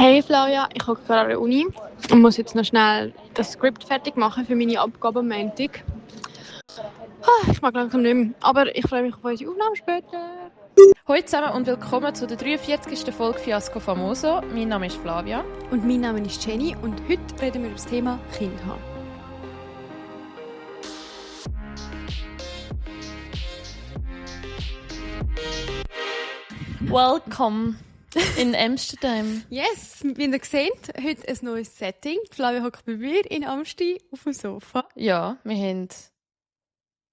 Hey Flavia, ich hocke gerade an der Uni und muss jetzt noch schnell das Skript fertig machen für meine Abgabe am Montag. Ich mag langsam nicht mehr, aber ich freue mich auf unsere Aufnahme später. Hallo zusammen und willkommen zu der 43. Folge Fiasco Famoso. Mein Name ist Flavia. Und mein Name ist Jenny und heute reden wir über das Thema Kind haben. Welcome in Amsterdam. Yes, wie ihr seht, heute ein neues Setting. Flavia hockt bei mir in Amsti auf dem Sofa. Ja, wir haben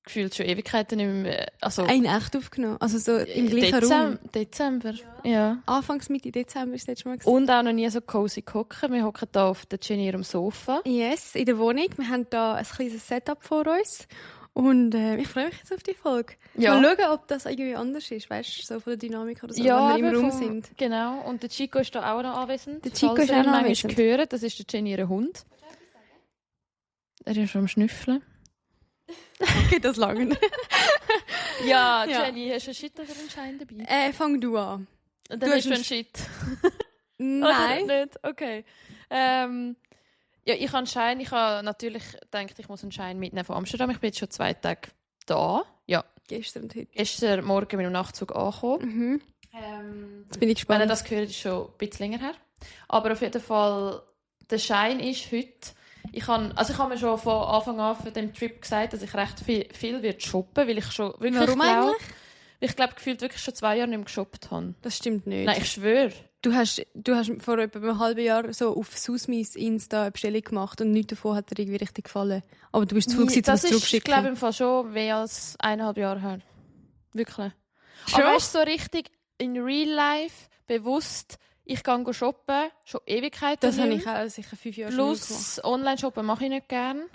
gefühlt schon Ewigkeiten nicht mehr. Also Ein echt aufgenommen, also so im gleichen Raum. Dezember, ja. Anfangs Mitte Dezember ist das schon mal Und auch noch nie so cozy hocken. Wir hocken hier auf der Jenny ihrem Sofa. Yes, in der Wohnung. Wir haben hier ein kleines Setup vor uns. Und ich freue mich jetzt auf die Folge. Ja. Mal schauen, ob das irgendwie anders ist, weißt du, so von der Dynamik oder so, Ja, wenn wir im Raum sind. Genau, und der Chico ist da auch noch anwesend. Der Chico Falls ist ihr auch ihn noch manchmal anwesend. hören, das ist der Jenny ihr Hund. Er ist schon am Schnüffeln. Geht das lange? Ja, Ja. Jenny, hast du einen Shit oder einen Schein dabei? Fang du an. Dann Du hast hast du einen einen Shit. Nein. Oder nicht? Okay. Ja, ich habe einen Schein. Ich habe natürlich gedacht, ich muss einen Schein mitnehmen von Amsterdam. Ich bin jetzt schon 2 Tage da. Ja, Gestern und heute. gestern Morgen mit dem Nachtzug angekommen. Mhm. Jetzt bin ich Wenn ihr gespannt. das gehört, ist schon ein bisschen länger her. Aber auf jeden Fall, der Schein ist heute... Ich habe mir schon von Anfang an von dem Trip gesagt, dass ich recht viel wird shoppen, weil ich schon wirklich Warum eigentlich? Ich glaube, gefühlt wirklich schon 2 Jahre nicht mehr geshoppt habe. Das stimmt nicht. Nein, ich schwöre. Du hast vor etwa einem halben Jahr so auf Susmis Insta eine Bestellung gemacht und nichts davon hat dir irgendwie richtig gefallen. Aber du bist zu faul, um Das es ist, zurückschicken. glaube ich, im Fall schon mehr als 1,5 Jahre her. Wirklich. Schon? Aber weißt du, so richtig in real life, bewusst, ich gehe shoppen, schon Ewigkeiten Das habe nicht ich mehr. auch sicher 5 Jahre schon nicht gemacht. Plus Online-Shoppen mache ich nicht gerne.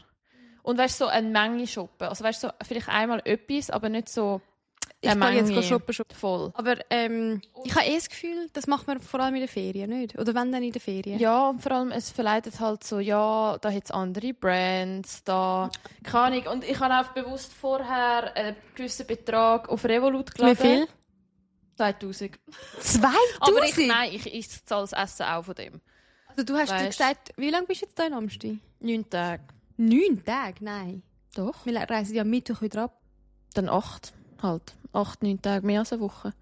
Und weißt du, so eine Menge shoppen. Also weißt du, so, vielleicht einmal etwas, aber nicht so Ich eine kann Menge. jetzt shoppen. Voll. Aber ich habe das Gefühl, das macht man vor allem in den Ferien, nicht? Oder wenn dann in den Ferien? Ja, und vor allem, es verleitet halt so, ja, da hat es andere Brands, da, keine Ahnung. Und ich habe auch bewusst vorher einen gewissen Betrag auf Revolut Wie geladen. viel? 2000. 2000? Aber ich zahle das Essen auch von dem. Also du hast dir Weißt- gesagt, wie lange bist du jetzt hier in Amsti? 9 Tage. 9 Tage? Nein. Doch. Wir reisen ja am Mittwoch wieder ab. Dann 8 halt. 8, 9 Tage, mehr als eine Woche.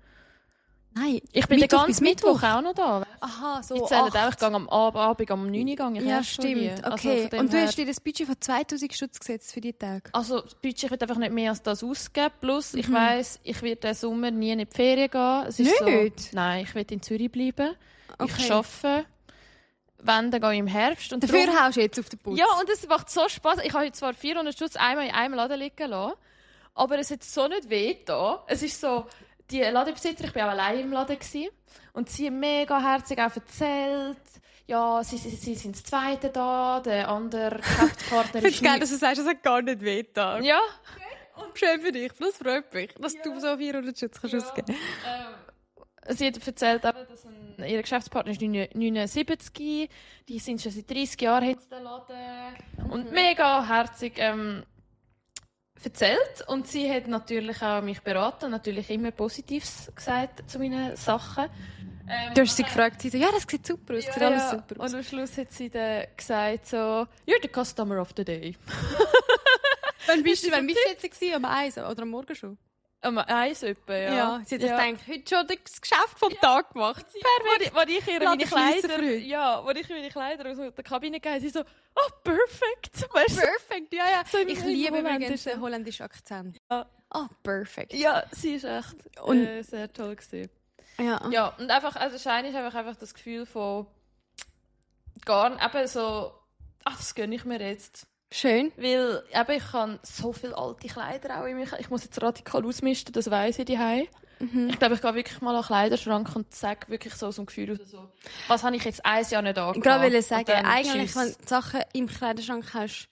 Nein, Ich bin den Mittwoch ganzen bis Mittwoch auch noch da. Aha, so Ich zähle auch, 8. ich gehe am Abend um 9 Uhr. Gehe ich Ja, erst schon hier. stimmt. Also Okay. von dem Und du her- hast dir das Budget von 2000 Stutz gesetzt für die Tage? Also das Budget, ich will einfach nicht mehr als das ausgeben. Plus, ich weiss, ich werde diesen Sommer nie in die Ferien gehen. Es ist Nicht? So, nein, ich will in Zürich bleiben. Okay. Ich arbeite. Wenn, dann gehe ich im Herbst. Und Dafür darum- haust du jetzt auf den Putz. Ja, und es macht so Spass. Ich habe heute zwar 400 Stutz einmal in einem Laden liegen lassen, aber es hat so nicht weh da. Es ist so, die Ladenbesitzer, ich war auch allein im Laden gewesen, und sie haben mega herzig auch erzählt, ja, sie sind das Zweite da, der andere Geschäftspartner Ich finde ist es geil, dass du sagst, es hat gar nicht weh getan. Ja. Schön für dich. Das freut mich, dass du so 400 Schutz kannst ausgeben. Sie hat erzählt, eben, dass ihr Geschäftspartner ist 79, die sind schon seit 30 Jahren in den Laden und mega herzig erzählt. Und sie hat natürlich auch mich beraten und natürlich immer Positives gesagt zu meinen Sachen. Du hast sie gefragt, sie so, ja, das sieht super aus, sieht alles super aus. Und am Schluss hat sie dann gesagt so, «You're the customer of the day.» Wann bist du jetzt gewesen? Am 1 oder am Morgen schon? Am 1 etwa, ja. Ja, sie hat sich gedacht, heute schon das Geschäft vom Tag gemacht. Perfekt. Wo ich ihr meine Ladenschliesser Kleider, für heute. ja, wo ich meine Kleider aus der Kabine gegeben habe, sie so, «Oh, perfekt!» Weißt du? Perfekt, ja, ja. So im Ich liebe übrigens Holländischen. den holländischen Akzent. Ja. Oh, perfekt. Ja, sie ist echt Und- sehr toll gewesen. Ja. Ja, und einfach, also Schein ist einfach das Gefühl von gar nicht, eben so, ach, das gönne ich mir jetzt. Schön. Weil eben, ich habe so viele alte Kleider auch in mir. Ich muss jetzt radikal ausmisten, das weiss ich daheim. Ich glaube, ich gehe wirklich mal an den Kleiderschrank und sage wirklich so aus dem Gefühl raus, so, was habe ich jetzt 1 Jahr nicht angehabt? Ich wollte gerade sagen, Und dann eigentlich, tschüss. wenn du Sachen im Kleiderschrank hast,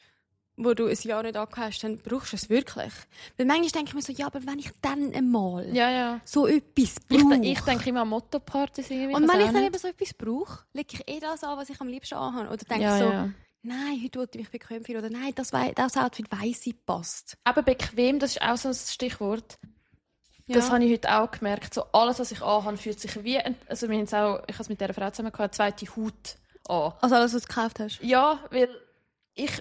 wo du ein Jahr nicht angehabt hast, dann brauchst du es wirklich. Weil manchmal denke ich mir so, ja, aber wenn ich dann einmal Ja, ja. so etwas Ich, brauche. ich denke immer an Motto-Partys irgendwie. Und ich wenn weiss ich auch dann nicht. eben so etwas brauche, lege ich das an, was ich am liebsten anhabe. Oder denke Ja, so, ja. nein, heute wollte ich mich bequem fühlen. Oder nein, das Outfit weiss ich passt. Aber bequem, das ist auch so ein Stichwort. Das habe ich heute auch gemerkt. So, alles, was ich anhabe, fühlt sich wie... Also wir haben es auch, ich habe es mit dieser Frau zusammen gehabt, eine zweite Haut an. Also alles, was du gekauft hast? Ja, weil ich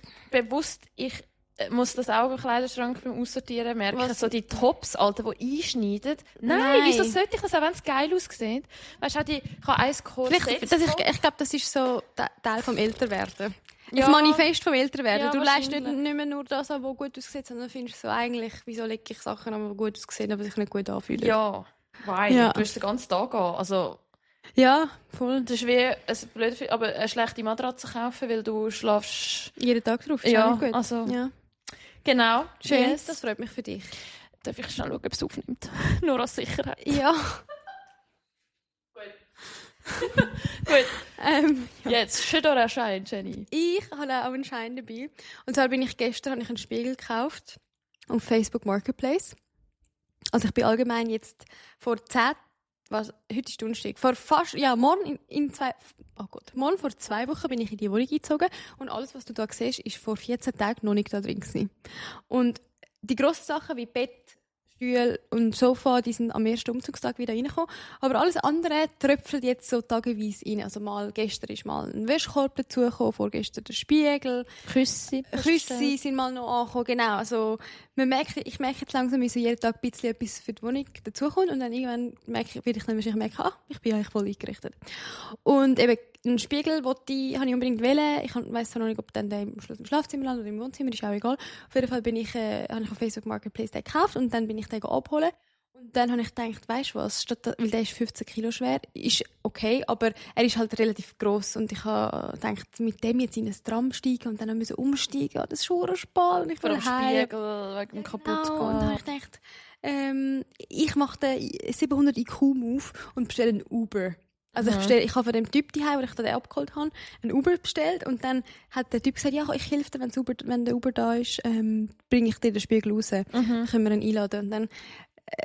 muss das auch im Kleiderschrank beim Aussortieren merken. Was? So die Tops, Alter, die einschneiden. Nein, wieso sollte ich das, auch wenn es geil aussieht? Weißt du, ich habe eins geholt. Ich glaube, das ist so Teil vom Älterwerden. Ja. Das Manifest vom Älterwerden. Ja, du lässt nicht wahrscheinlich. mehr nur das an, was gut aussieht, sondern findest so eigentlich, wieso lege ich Sachen an, die gut aussehen, aber sich nicht gut anfühlen. Ja, weil Ja. du musst den ganzen Tag gehen. Also, Ja, voll. das ist wie aber eine schlechte Matratze kaufen, weil du schlafst. Jeden Tag drauf, ist Ja, auch nicht gut. also- Ja. Genau. Schön, Yes. das freut mich für dich. Darf ich schnell schauen, ob es aufnimmt? Nur als Sicherheit. Ja. Gut, Ja. jetzt schön oder erscheinen, Jenny. Ich habe auch einen Schein dabei. Und zwar habe ich gestern einen Spiegel gekauft auf Facebook Marketplace. Also ich bin allgemein jetzt vor 10, heute ist Donnerstag, morgen vor 2 Wochen bin ich in die Wohnung eingezogen und alles, was du da siehst, ist vor 14 Tagen noch nicht da drin gewesen. Und die grossen Sachen wie Bett, Stühle und Sofa, die sind am ersten Umzugstag wieder reingekommen. Aber alles andere tröpfelt jetzt so tageweise rein. Also gestern ist mal ein Wäschekorb dazugekommen, vorgestern der Spiegel. Küsse. Küsse sind mal noch angekommen, genau. Also, ich merke jetzt langsam, wie so jeden Tag ein bisschen etwas für die Wohnung dazukommt und dann irgendwann werde ich dann wahrscheinlich merken, ich bin eigentlich voll eingerichtet. Und eben, einen Spiegel habe ich unbedingt wählen. Ich weiss noch nicht, ob dann der im Schlafzimmer landet oder im Wohnzimmer, ist auch egal. Auf jeden Fall habe ich auf Facebook Marketplace den gekauft und dann bin ich den abholen. Und dann habe ich gedacht, weisst du was, weil der ist 15 Kilo schwer, ist okay, aber er ist halt relativ gross und ich habe gedacht, mit dem jetzt in ein Tram steigen und dann müssen umsteigen, das ist schon ein Spal. Und ich Vor dem bin heim. Spiegel, wegen dem kaputt Genau. Und dann habe ich gedacht, ich mache den 700 IQ-Move und bestelle einen Uber. Also ich habe von dem Typ daheim, wo ich den abgeholt habe, einen Uber bestellt und dann hat der Typ gesagt, ja, ich helfe dir, wenn der Uber da ist, bringe ich dir den Spiegel raus, dann können wir ihn einladen. Und dann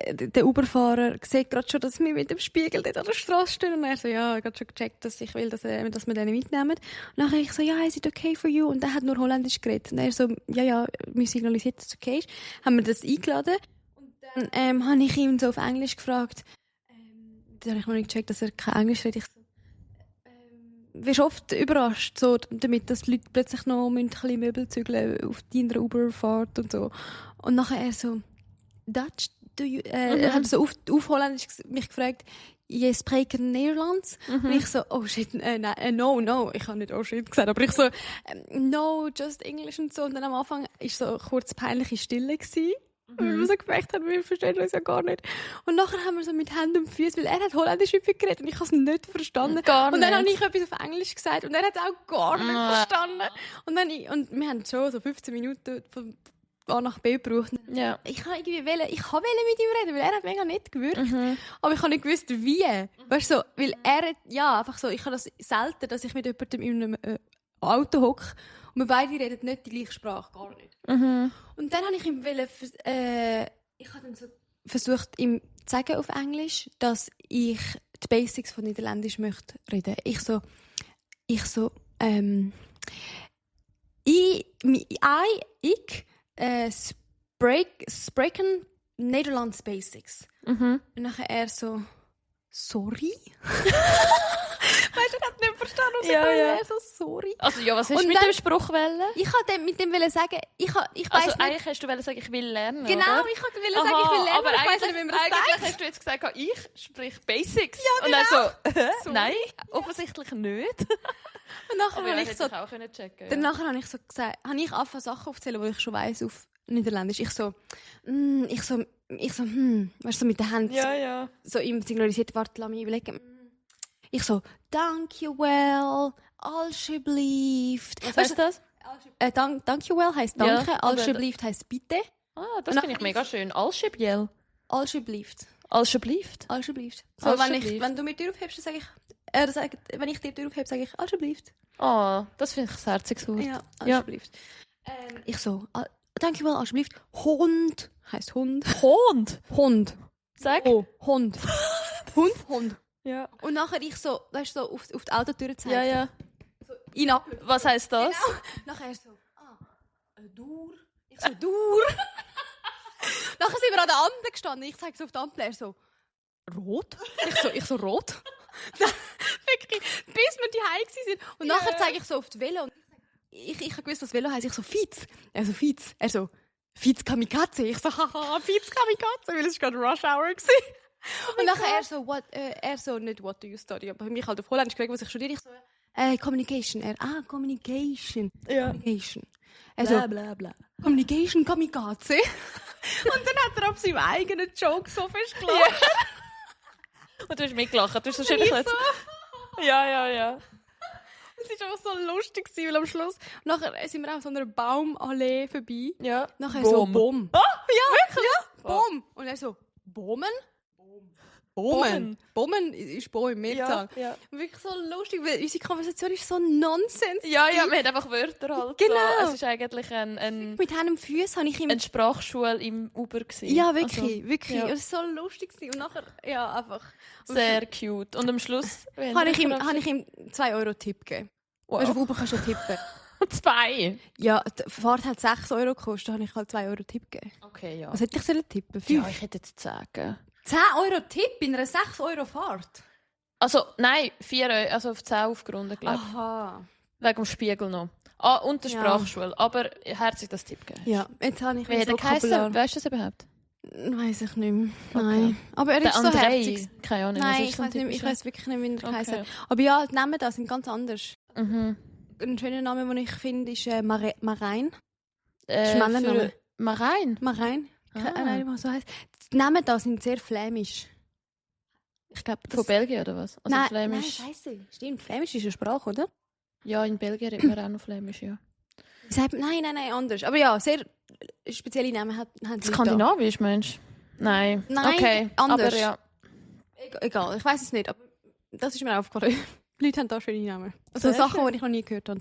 der Uberfahrer sieht gerade schon, dass wir mit dem Spiegel dort an der Straße stehen und er so, ja, ich habe schon gecheckt, dass ich will, dass wir den mitnehmen. Und nachher ich so, ja, is it okay for you? Und er hat nur Holländisch geredet. Und er so, ja, mir signalisiert, dass es okay ist. Haben wir das eingeladen und dann habe ich ihn so auf Englisch gefragt. Dann habe ich noch nicht gecheckt, dass er kein Englisch redet. Ich so, wirst oft überrascht, so, damit dass die Leute plötzlich noch ein bisschen Möbel zügeln auf deiner Uberfahrt und so. Und nachher er so, Dutch, er hat so auf Holländisch mich gefragt, «Je spreken Nederlands?» Und ich so, «Oh shit, no, ich habe nicht «Oh shit» gesagt, aber ich so, «No, just English» und so. Und dann am Anfang war so kurz peinliche Stille gewesen. Weil wir so gemerkt haben, wir verstehen uns ja gar nicht. Und nachher haben wir so mit Händen und Füßen, weil er hat Holländisch üppig geredet und ich habe es nicht verstanden. Gar und dann habe nicht. ich etwas auf Englisch gesagt und er hat es auch gar nicht verstanden. Und wir haben schon so 15 Minuten von A nach B gebraucht. Ja. Ich wollte mit ihm reden, weil er hat mega nett gewirkt. Aber ich habe nicht gewusst, wie. Weißt du, so, weil er, ja, einfach so, ich habe das selten, dass ich mit jemandem in einem Auto hocke und wir beide reden nicht die gleiche Sprache, gar nicht. Und dann habe ich ihm ich habe dann so versucht, ihm zu sagen auf Englisch, dass ich die Basics von Niederländisch möchte reden. Ich spreken Nederlands Basics. Und nachher er so, sorry? Weißt du, er hat nicht verstanden, was Ja, ich ja. Er so, sorry. Also ja, was hast Und du mit dann- dem Spruch wollen? Ich wollte mit dem sagen, ich weiss Also nicht. eigentlich hast du wollen sagen, ich will lernen, Genau, oder? ich wollte sagen, ich will lernen, aber aber ich weiss eigentlich, nicht, wie man das eigentlich sagt. hast du jetzt gesagt, ich sprich Basics. Ja, genau. Und dann so, nein, offensichtlich nicht. Und nachher Aber habe ich ich so, auch können checken. dann nachher habe ich so gesagt, habe ich angefangen Sachen aufzählen, die ich schon weiss auf Niederländisch. Ich so, weißt du, so mit den Händen ja. so ihm signalisiert, warte, lass mich überlegen. Ich so, dank you well, alsjeblieft. Was heißt das? Dank you well heisst danke, Ja, aber- alsjeblieft heisst bitte. Ah, das finde ich mega schön. Alsjeblieft. Alsjeblieft. Alsjeblieft. Alsjeblieft. So, Alsjeblieft. wenn du mir die Tür aufhebst, dann sage ich, wenn ich dir die Tür aufhebe, sage ich alsjeblieft. Ah, das finde ich ein herziges Wort. Ja, alsjeblieft. Ich so, dank you well, alsjeblieft. Hond heisst Hund. Hund. Hund. Sag. Oh, Hund. Hund. Ja. Und nachher ich so, weißt du, so auf die Autotür zeigen. Ja. Ihn ab. Was heisst das? Nachher so, Dur. Ich so, Dur. Nachher sind wir an der Ampel gestanden. Ich zeige so auf die Ampel, er so, rot? Ich so rot? Wirklich, bis wir die Hause sind. Und nachher zeige ich so auf das Velo. Und ich habe gewusst, was Velo heisst. Ich so, Fietz. Er so, Fietz. Er so, Fietz Kamikaze. Ich so, haha, Fietz Kamikaze, weil es gerade Rush Hour war. Und nachher er so, nicht what do you study, aber mich halt auf Holländisch gefragt, was ich studiere. Ich so, Communication. Communication. Ja. Communication. Also, Bla, bla, bla. Communication Kamikaze. Und dann hat er auf seinem eigenen Joke so fest gelacht. Und du hast mitgelacht. Du hast so schön jetzt. Ja. Es war einfach so lustig, weil am Schluss... Nachher sind wir auf so einer Baumallee vorbei. Ja. Nachher so, Bom. Ja, wirklich? Ja, Bom. Und er so, Bomen? Bomen. Bomen ist Bo im Mehrzahl. Ja. Wirklich so lustig, weil unsere Konversation ist so Nonsens. Ja, wir haben einfach Wörter halt. Genau. So. Es ist eigentlich ein Mit Händen und Füßen habe ich ihm... eine Sprachschule im Uber gewesen. Ja, wirklich, wirklich. ja. Es war so lustig. Und nachher, ja, einfach... Sehr cute. Und am Schluss... habe ich ihm 2 Euro Tipp gegeben. Wow. Weißt du, auf Uber kannst du ja tippen. 2? Ja, die Fahrt hat 6 Euro gekostet, da habe ich halt 2 Euro Tipp gegeben. Okay, ja. Was hätte ich tippen? 5? Ja, ich hätte jetzt 10 gegeben. 10 Euro Tipp in einer 6 Euro Fahrt? Also, nein, 4 Euro, also auf 10 aufgerundet, glaube ich. Aha. Wegen dem Spiegel noch. Ah, und der Ja. Sprachschule. Aber herzlich das Tipp gegeben. Ja, jetzt habe ich Wie hat er geheißen? Weißt du das überhaupt? Weiss ich nicht mehr. Nein. Aber er Der ist so André? herzig. Keine Ahnung. Nein, was ich ist so ein weiß nicht mehr, ich typischer? weiss wirklich nicht, wie er Okay. heisst. Aber ja, die Namen da sind ganz anders. Mhm. Ein schöner Name, den ich finde, ist Marein. Das ist ein Männername. Für Marein? Marein. Ah. Nein, was so heisst. Die Namen da sind sehr flämisch. Ich glaube, Von Belgien oder was? Also nein, Flämisch. nein, Scheiße. Stimmt, Flämisch ist eine Sprache, oder? Ja, in Belgien redet man auch noch Flämisch, ja. Nein, anders. Aber ja, sehr spezielle Namen haben die Leute da. Skandinavisch, Mensch? Nein. Nein, okay. anders. Aber ja. Egal, ich weiß es nicht, aber das ist mir aufgefallen. Die Leute haben da schöne Namen. Also Sehr Sachen, schön. die ich noch nie gehört habe.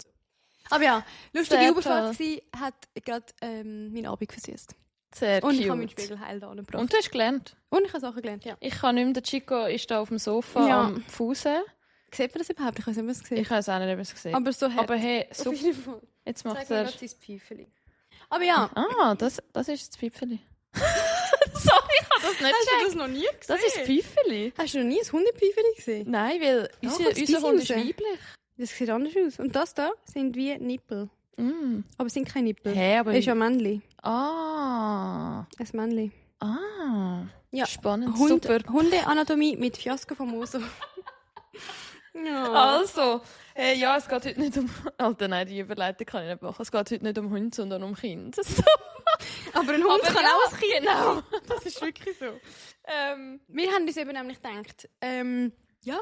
Aber ja, lustige Sehr Überfahrt war, hat gerade meinen Abend versüßt. Sehr Und cute. ich habe meinen Spiegel heil da angebracht. Und du hast gelernt? Und ich habe Sachen gelernt, ja. Ich kann nicht mehr. Der Chico ist da auf dem Sofa Ja. am Fußen. Sieht man das überhaupt? Ich weiß nicht, was es Ich gesehen. habe es auch nicht mehr gesehen. Aber so Aber hey, Auf super. jeden Fall. Jetzt macht Zeig mir er... gerade sein Pfeifeli. Aber ja, Ah, das ist das Pfeifeli. Sorry, ich habe das nicht hast du gecheckt. das noch nie gesehen? Das ist das Pfeifeli. Hast du noch nie ein Hundepfeifeli gesehen? Nein, weil kommt unser das Hund ist raus? weiblich. Das sieht anders aus. Und das da sind wie Nippel. Mm. Aber es sind keine Nippel. Hä, aber... Es ist ein Männli. Ah. Ein Männli. Ah. Ja. Spannend. Super. Hundeanatomie mit Fiasko famoso. ja. Also, ja, es geht heute nicht um... Alter, nein, die Überleitung kann ich nicht machen. Es geht heute nicht um Hund, sondern um Kind. So. Aber ein Hund Aber kann ja, auch ein Kind. Genau, das ist wirklich so. Wir haben uns eben nämlich gedacht, ja,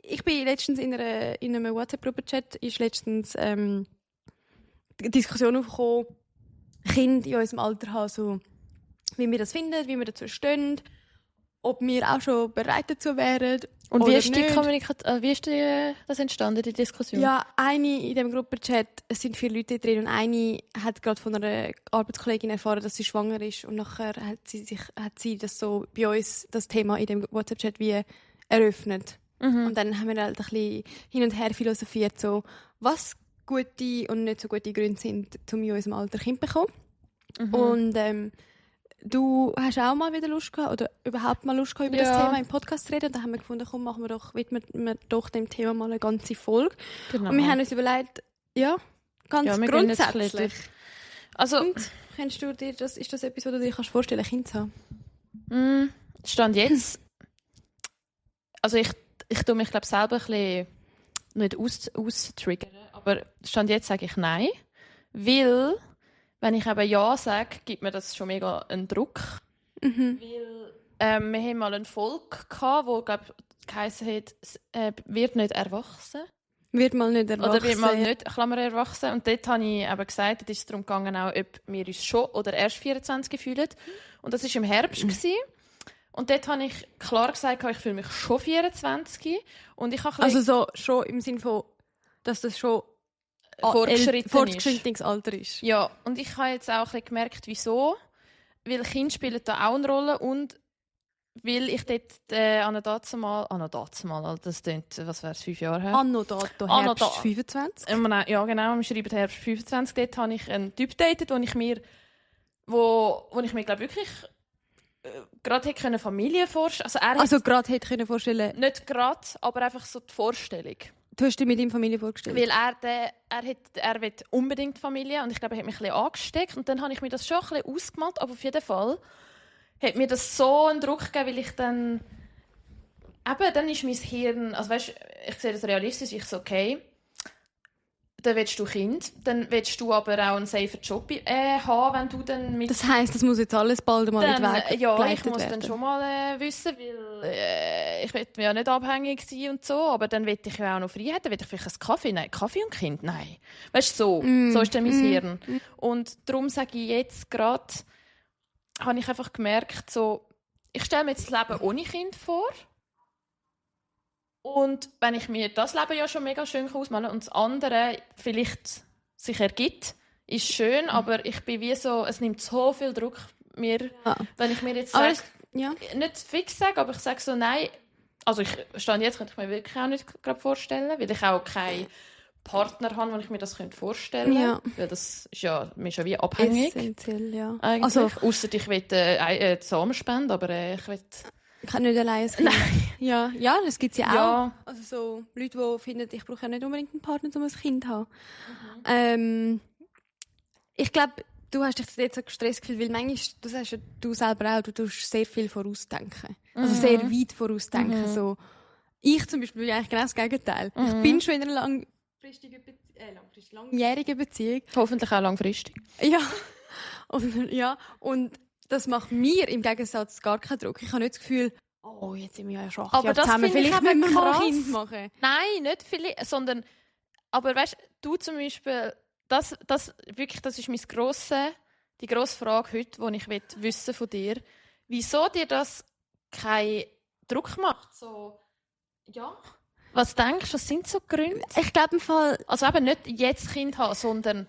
ich bin letztens in einem WhatsApp-Gruppen-Chat, ist letztens die Diskussion aufgekommen, Kinder in unserem Alter haben, so, wie wir das finden, wie wir dazu stehen, ob wir auch schon bereit dazu wären. Und oder wie ist, nicht. Das entstanden, die Diskussion? Ja, eine in dem Gruppenchat, es sind 4 Leute drin und eine hat gerade von einer Arbeitskollegin erfahren, dass sie schwanger ist und nachher hat sie das so bei uns, das Thema in dem WhatsApp-Chat wie eröffnet. Mhm. Und dann haben wir halt ein bisschen hin und her philosophiert, so, was gute und nicht so gute Gründe sind, um in unserem Alter Kind zu bekommen. Mhm. Und du hast auch mal wieder Lust gehabt, oder überhaupt mal Lust gehabt, über das Ja. Thema im Podcast zu reden. Und dann haben wir gefunden, komm, widmen wir doch dem Thema mal eine ganze Folge. Genau. Und wir haben uns überlegt, ja, ganz Ja, wir gehen jetzt ein grundsätzlich. bisschen Also, Und kennst du dir das, ist das etwas, was du dir kannst vorstellen, ein Kind zu haben? Stand jetzt... Also ich tue mich, glaube selber ein bisschen nicht austriggern, aber Stand jetzt sage ich nein, weil, wenn ich eben ja sage, gibt mir das schon mega einen Druck. Mhm. Weil wir haben mal eine Folge gehabt, wo, glaube ich, geheißen hat, wird nicht erwachsen. Wird mal nicht erwachsen. Oder wird mal nicht, Klammer, erwachsen. Und dort habe ich eben gesagt, dort ist es darum gegangen, auch, ob wir uns schon oder erst 24 fühlen. Und das war im Herbst. Gewesen. Und dort habe ich klar gesagt, ich fühle mich schon 24. Und ich habe Also so schon im Sinne von, dass das schon fortgeschrittenes Alter ist. Ja, und ich habe jetzt auch ein bisschen gemerkt, wieso. Weil Kinder spielen da auch eine Rolle und weil ich dort dazumal, das klingt, was wäre es, 5 Jahre her? Anno dato, Anno Herbst dato. 25. Ja, genau, wir schreiben Herbst 25. Dort habe ich einen Typ datet, wo ich mir glaube wirklich gerade hätte können Familie vorstellen. Also gerade hätte können vorstellen. Nicht gerade, aber einfach so die Vorstellung. Du hast dir mit ihm Familie vorgestellt? Weil er will unbedingt Familie und ich glaube, er hat mich ein bisschen angesteckt und dann habe ich mir das schon ein bisschen ausgemalt, aber auf jeden Fall hat mir das so einen Druck gegeben, weil ich dann ist mein Hirn, also weißt, ich sehe das realistisch, ich so, okay, dann willst du Kind, dann willst du aber auch einen safer Job haben, wenn du dann mit... Das heisst, das muss jetzt alles bald mal dann, mit Weg ja, ich muss werden. dann schon mal wissen, weil ich will ja nicht abhängig sein und so, aber dann will ich ja auch noch Freiheit, dann will ich vielleicht einen Kaffee, nein, Kaffee und Kind, nein. Weißt du, so ist dann mein Hirn. Und darum sage ich jetzt gerade, habe ich einfach gemerkt, so, ich stelle mir jetzt das Leben ohne Kind vor. Und wenn ich mir das Leben ja schon mega schön ausmalen und das andere vielleicht sich ergibt, ist schön, aber ich bin wie so, es nimmt so viel Druck mir, wenn ich mir jetzt sage, nicht fix sage, aber ich sage so, nein, also ich stand jetzt, könnte ich mir wirklich auch nicht vorstellen, weil ich auch keinen Partner habe, wo ich mir das vorstellen könnte, weil das ist ja, mir ist ja wie abhängig. Essentiell, ja. Eigentlich. Also, ausser ich will Samenspende, aber ich will... Ich kann nicht allein sein. Nein. Ja, das gibt es ja auch. Ja. Also so Leute, die finden, ich brauche ja nicht unbedingt einen Partner, um ein Kind zu haben. Ich glaube, du hast dich jetzt so gestresst gefühlt, weil manchmal, du sagst ja, du selber auch, du tust sehr viel vorausdenken. Also sehr weit vorausdenken. So, ich zum Beispiel bin eigentlich genau das Gegenteil. Ich bin schon in einer langjährigen Beziehung. Hoffentlich auch langfristig. Ja. Und das macht mir im Gegensatz gar keinen Druck. Ich habe nicht das Gefühl, oh, jetzt sind wir ja schon 8 Jahre zusammen, vielleicht müssen wir mal ein Kind machen. Nein, nicht vielleicht, sondern, aber weißt du zum Beispiel, das ist die grosse Frage heute, die ich wissen von dir, wieso dir das keinen Druck macht? So, ja. Was denkst du, was sind so Gründe? Ich glaube im Fall... Also eben nicht jetzt Kind haben, sondern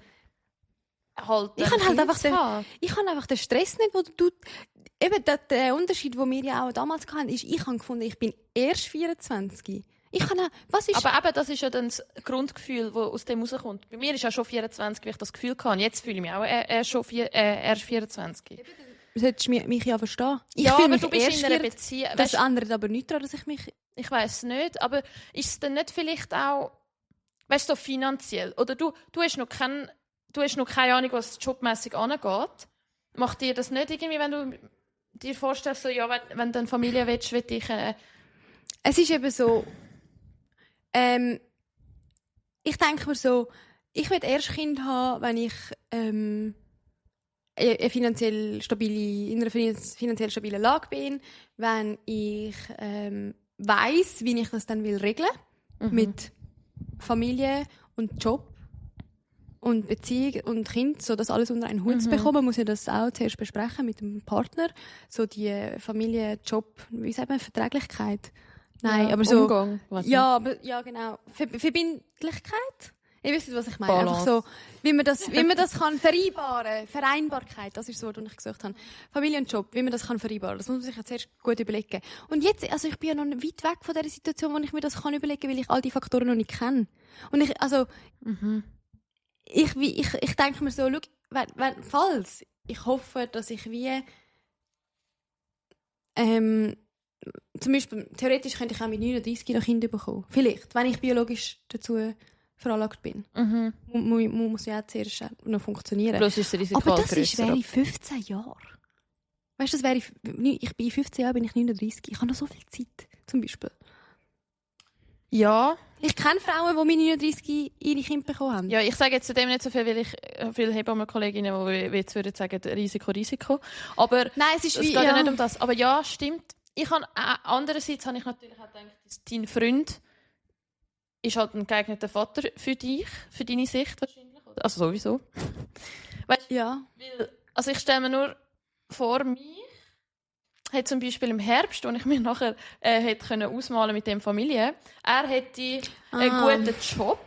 halt ich habe einfach den Stress nicht, wo du... Eben der Unterschied, den wir ja auch damals hatten, ist, ich habe gefunden, ich bin erst 24. Aber eben, das ist ja dann das Grundgefühl, das aus dem rauskommt. Bei mir ist ja schon 24, weil ich das Gefühl hatte. Jetzt fühle ich mich auch erst 24. Du solltest mich ja verstehen. Ja, aber du bist in einer Beziehung. Das ändert aber nichts daran, dass ich mich... Ich weiss nicht, aber ist es dann nicht vielleicht auch, weißt du, so finanziell? Oder du hast noch keine Ahnung, was jobmässig angeht. Macht dir das nicht irgendwie, wenn du dir vorstellst, so, ja, wenn du eine Familie willst, will ich... Es ist eben so... ich denke mir so, ich will erst Kind haben, wenn ich in einer finanziell stabilen Lage bin, wenn ich weiss, wie ich das dann regeln will, mit Familie und Job und Beziehung und Kind, so das alles unter einen Hut zu bekommen, muss ich das auch zuerst besprechen mit dem Partner, so die Familie, Job, wie sagt man, Verträglichkeit. Nein, ja, aber so... Umgang. Ja, genau. Verbindlichkeit? Ihr wisst, was ich meine. Balance. Einfach so, wie man das kann vereinbaren. Vereinbarkeit, das ist das Wort, das ich gesucht habe. Familie und Job, wie man das kann vereinbaren. Das muss man sich jetzt erst gut überlegen. Und jetzt, also ich bin ja noch weit weg von der Situation, wo ich mir das kann überlegen, weil ich all die Faktoren noch nicht kenne. Und ich denke mir so, schau, falls ich hoffe, dass ich wie zum Beispiel, theoretisch könnte ich auch mit 39 noch Kinder bekommen. Vielleicht, wenn ich biologisch dazu veranlagt bin. Muss ja auch zuerst noch funktionieren. Plus ist das Risiko aber das grösser. wäre 15 Jahre. Weißt du, ich bin in 15 Jahren bin ich 39. Ich habe noch so viel Zeit, zum Beispiel. Ja. Ich kenne Frauen, die mit 39 ihre Kinder bekommen haben. Ja, ich sage jetzt zu dem nicht so viel, weil ich viele Hebammenkolleginnen, die jetzt würden sagen, Risiko. Aber nein, es geht ja nicht um das. Aber ja, stimmt. Andererseits habe ich natürlich auch gedacht, dass dein Freund ist halt ein geeigneter Vater für dich, für deine Sicht wahrscheinlich. Also sowieso. Weißt, ja. Also ich stelle mir nur vor, mich hat zum Beispiel im Herbst, als ich mir nachher hätte ausmalen mit dem Familie, er hätte einen guten Job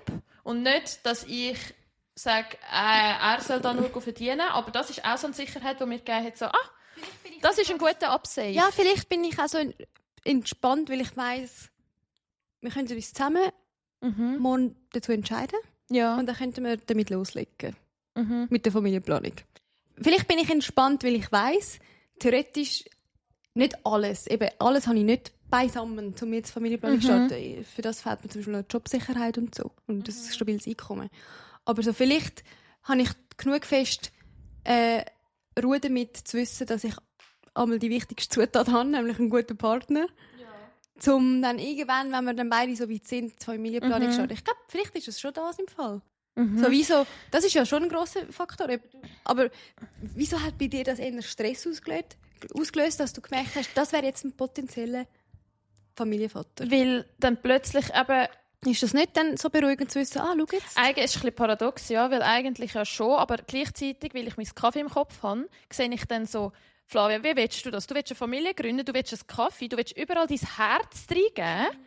und nicht, dass ich sage, er soll da nur verdienen, aber das ist auch so eine Sicherheit, die mir gegeben hat, so, das ist ein guter Upsave. Ja, vielleicht bin ich auch so entspannt, weil ich weiss, wir können uns zusammen morgen dazu entscheiden. Ja. Und dann könnten wir damit loslegen. Mit der Familienplanung. vielleicht bin ich entspannt, weil ich weiss, theoretisch nicht alles. Eben, alles habe ich nicht beisammen, um jetzt Familienplanung zu starten. Für das fehlt mir zum Beispiel noch Jobsicherheit und so. Und das stabiles Einkommen. Aber so vielleicht habe ich genug fest Ruhe damit zu wissen, dass ich einmal die wichtigste Zutat habe, nämlich einen guten Partner. Ja. Um dann irgendwann, wenn wir dann beide so weit sind, die Familienplanung starten. Ich glaube, vielleicht ist es schon das im Fall. Sowieso, das ist ja schon ein grosser Faktor. Aber wieso hat bei dir das eher Stress ausgelöst, dass du gemerkt hast, das wäre jetzt ein potenzieller Familienvater? Weil dann plötzlich eben... Ist das nicht dann so beruhigend zu wissen, schau jetzt? Eigentlich ist es ein bisschen paradox, ja, weil eigentlich ja schon, aber gleichzeitig, weil ich meinen Kaffee im Kopf habe, sehe ich dann so, Flavia, wie willst du das? Du willst eine Familie gründen, du willst einen Kaffee, du willst überall dein Herz reingeben,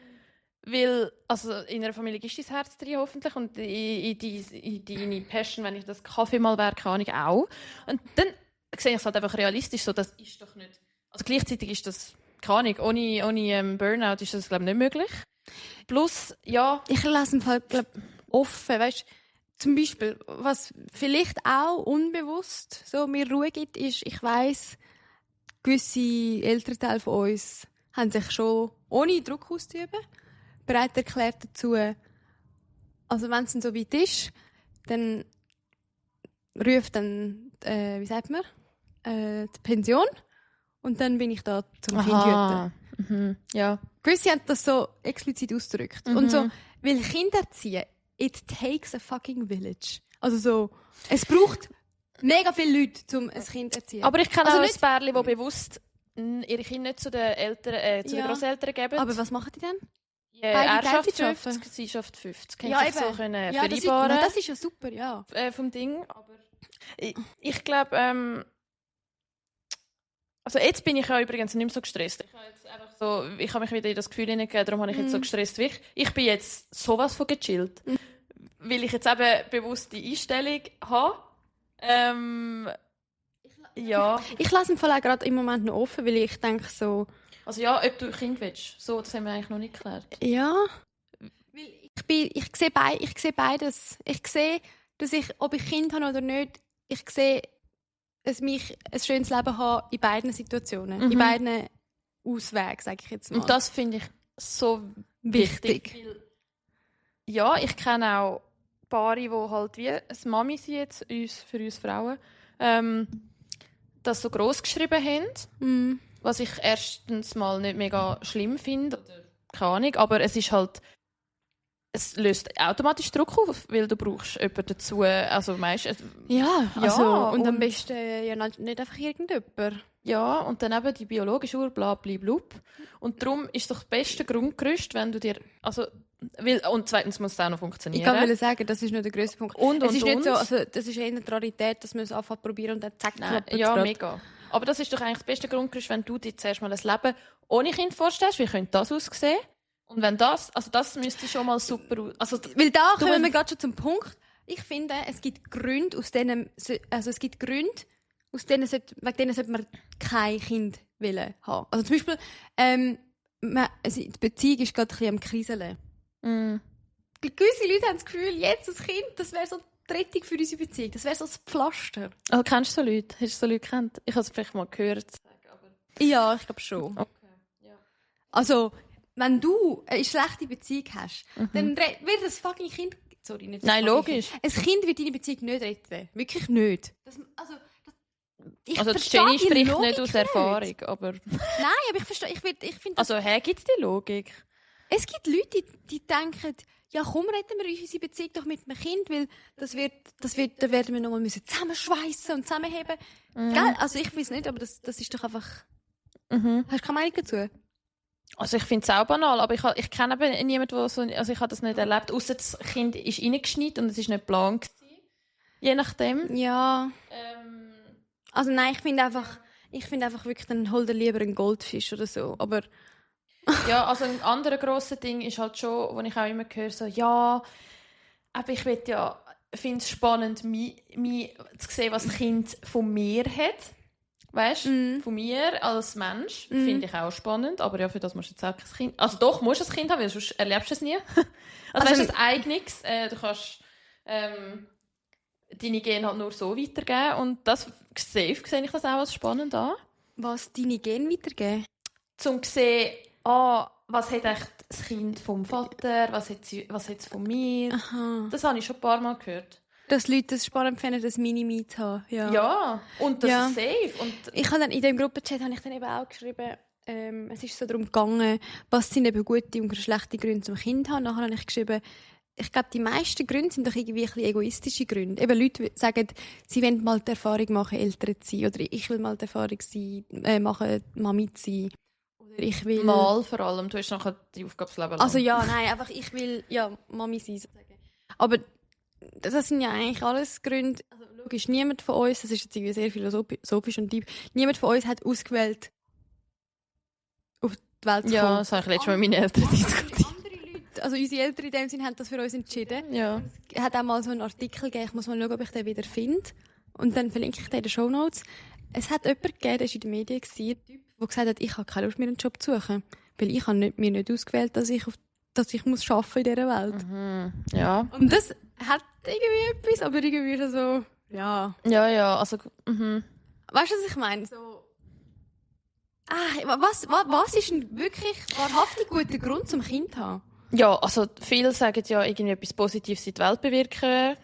weil, also in einer Familie ist dein Herz drin, hoffentlich, und in deine Passion, wenn ich das Kaffee mal wäre, keine Ahnung, auch. Und dann sehe ich es halt einfach realistisch, so, das ist doch nicht... Also gleichzeitig ist das, keine Ahnung, ohne Burnout ist das, glaube ich, nicht möglich. Plus, ja... Ich lasse im Fall, glaub, offen, weißt, zum Beispiel, was vielleicht auch unbewusst so mir Ruhe gibt, ist, ich weiss, gewisse ältere Teile von uns haben sich schon, ohne Druck auszuüben, bereit erklärt dazu, also wenn es dann so weit ist, dann ruft dann, wie sagt man, die Pension und dann bin ich da zum Kind hüten. Ja. Gewisse haben das so explizit ausgedrückt. Und so, weil Kinder erziehen, it takes a fucking village. Also so, es braucht mega viele Leute, um ein Kind zu erziehen. Aber ich kenne also auch ein Pärchen, die bewusst ihre Kinder nicht zu den Eltern, zu den Grosseltern geben. Aber was machen die denn? Er schafft 50, sie schafft 50. Können sich so vereinbaren. Das ist ja super, ja. Vom Ding. Aber ich glaube, also jetzt bin ich ja übrigens nicht mehr so gestresst. Ich habe mich wieder in das Gefühl hineingegeben, darum habe ich jetzt so gestresst wie ich. Ich bin jetzt sowas von gechillt. Weil ich jetzt eben bewusst die Einstellung habe. Ja. Ich lasse im Fall auch gerade im Moment noch offen, weil ich denke so... Also ja, ob du ein Kind willst. So, das haben wir eigentlich noch nicht geklärt. Ja. Ich sehe beides. Ich sehe, dass ich, ob ich Kind habe oder nicht, ich sehe, dass ich ein schönes Leben habe in beiden Situationen. In beiden Auswegen, sage ich jetzt mal. Und das finde ich so wichtig. Weil, ja, ich kenne auch Paare, die halt wie eine Mami sind jetzt, für uns Frauen, das so gross geschrieben haben. Was ich erstens mal nicht mega schlimm finde. Keine Ahnung, aber es ist halt... Es löst automatisch Druck auf, weil du brauchst jemanden dazu, also meistens... Ja, und am besten ja nicht einfach irgendjemand. Ja, und dann eben die biologische Uhr, bla bla blub. Und darum ist doch das beste Grundgerüst, wenn du dir... und zweitens muss es auch noch funktionieren. Ich kann sagen, das ist nicht der grösste Punkt. Es ist nicht so, also das ist eher eine Rarität, dass man es einfach probieren und dann zack, klappt es. Ja, mega. Aber das ist doch eigentlich das beste Grundgerüst, wenn du dir zuerst mal ein Leben ohne Kind vorstellst. Wie könnte das aussehen? Und wenn das müsste schon mal super... Also, weil da kommen wir gerade schon zum Punkt. Ich finde, es gibt Gründe, wegen denen sollte man kein Kind haben. Also zum Beispiel, die Beziehung ist gerade ein bisschen am Kriseln. Gewisse Leute haben das Gefühl, jetzt ein Kind, das wäre so die Rettung für unsere Beziehung. Das wäre so das Pflaster. Also, kennst du so Leute? Hast du so Leute gekannt? Ich habe es vielleicht mal gehört. Aber... Ja, ich glaube schon. Okay. Ja. Also, wenn du eine schlechte Beziehung hast, dann wird das fucking Kind... Sorry, nicht das Nein, logisch. Ein Kind wird deine Beziehung nicht retten. Wirklich nicht. Also Jenny spricht nicht aus Erfahrung, aber... Nein, aber ich verstehe... Ich finde also, gibt es die Logik? Es gibt Leute, die denken, ja komm, retten wir unsere Beziehung doch mit einem Kind, weil da werden wir nochmal zusammenschweissen und zusammenheben. Gell? Also ich weiß nicht, aber das ist doch einfach... Hast du keine Meinung dazu? Also ich finde es auch banal, aber ich kenne eben niemanden, der so... Also ich habe das nicht erlebt, ausser das Kind ist reingeschnitten und es war nicht geplant. Je nachdem. Ja. Also nein, ich finde einfach wirklich, dann hol dir lieber einen Goldfisch oder so, aber... Ja, also ein anderes grosses Ding ist halt schon, wo ich auch immer höre, so, ja, aber ich finde es spannend, zu sehen, was das Kind von mir hat. Weißt du, von mir als Mensch finde ich auch spannend, aber ja, für das musst du jetzt auch kein Kind... Also doch, musst du ein Kind haben, weil sonst erlebst du es nie. Also weißt du, das Eigenes, du kannst... deine Gene halt nur so weitergeben. Und das sehe ich das auch als spannend an. Was deine Gene weitergeben? Zum zu sehen, was hat echt das Kind vom Vater, was hat es von mir. Aha. Das habe ich schon ein paar Mal gehört. Dass Leute es spannend finden, das Mini-Me zu haben. Ja, und das ist safe. Und ich habe dann in dem Gruppenchat habe ich dann eben auch geschrieben, es ist so darum gegangen, was sind eben gute und schlechte Gründe zum Kind haben. Nachher habe ich geschrieben, ich glaube, die meisten Gründe sind doch irgendwie ein bisschen egoistische Gründe. Eben Leute sagen, sie wollen mal die Erfahrung machen, Eltern zu sein. Oder ich will mal die Erfahrung machen, Mami zu sein. Oder ich will... Mal vor allem, du hast nachher die Aufgabensleben lang. Also ja, nein, einfach ich will Mami sein, sozusagen. Aber das sind ja eigentlich alles Gründe. Also logisch, niemand von uns, das ist jetzt irgendwie sehr philosophisch und deep, niemand von uns hat ausgewählt, auf die Welt zu kommen. Ja, das habe ich letztes Mal mit meinen Eltern diskutiert. Andere Leute, also unsere Eltern in dem Sinne, haben das für uns entschieden. Ja. Es hat auch mal so einen Artikel gegeben, ich muss mal schauen, ob ich den wieder finde. Und dann verlinke ich den in den Shownotes. Es hat jemanden gegeben, der war in den Medien, ein Typ, der gesagt hat, ich habe keine Lust, mir einen Job zu suchen. Weil ich habe mir nicht ausgewählt, dass ich muss arbeiten in dieser Welt. Mhm. Ja. Und das hat irgendwie etwas, aber irgendwie schon so, ja. Ja, also... Mhm. Weißt du, was ich meine? So, was ist ein wirklich wahrhaftig guter Grund zum Kind zu haben? Ja, also viele sagen ja irgendwie etwas Positives in die Welt bewirken.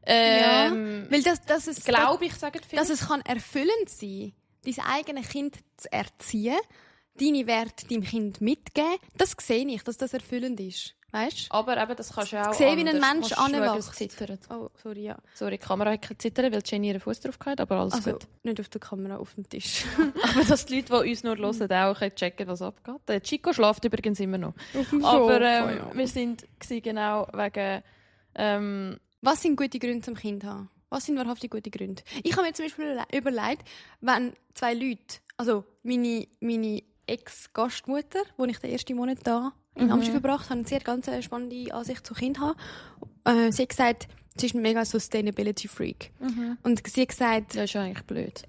Weil das glaube ich, sagen viele. Dass es kann erfüllend sein, dein eigenes Kind zu erziehen, deine Werte deinem Kind mitgeben, das sehe ich, dass das erfüllend ist. Weißt? Aber eben, das kannst du ja auch sehen, wie ein anders. Mensch anwächst. Oh, sorry, ja. Sorry, die Kamera hat zittern, weil Jenny ihren Fuß drauf hat, aber alles also, gut. nicht auf der Kamera, auf dem Tisch. Aber dass die Leute, die uns nur hören, auch checken, was abgeht. Der Chico schläft übrigens immer noch. Auf dem aber Sofa, wir sind genau wegen... Was sind gute Gründe zum Kind haben? Was sind wahrhaftig gute Gründe? Ich habe mir zum Beispiel überlegt, wenn zwei Leute, also meine Ex-Gastmutter, wo ich den ersten Monat da in Amsterdam verbracht habe, sie hat ganz eine spannende Ansicht zu Kind haben. Sie hat gesagt, sie ist ein mega Sustainability-Freak. Und sie hat gesagt... Das ist ja eigentlich blöd.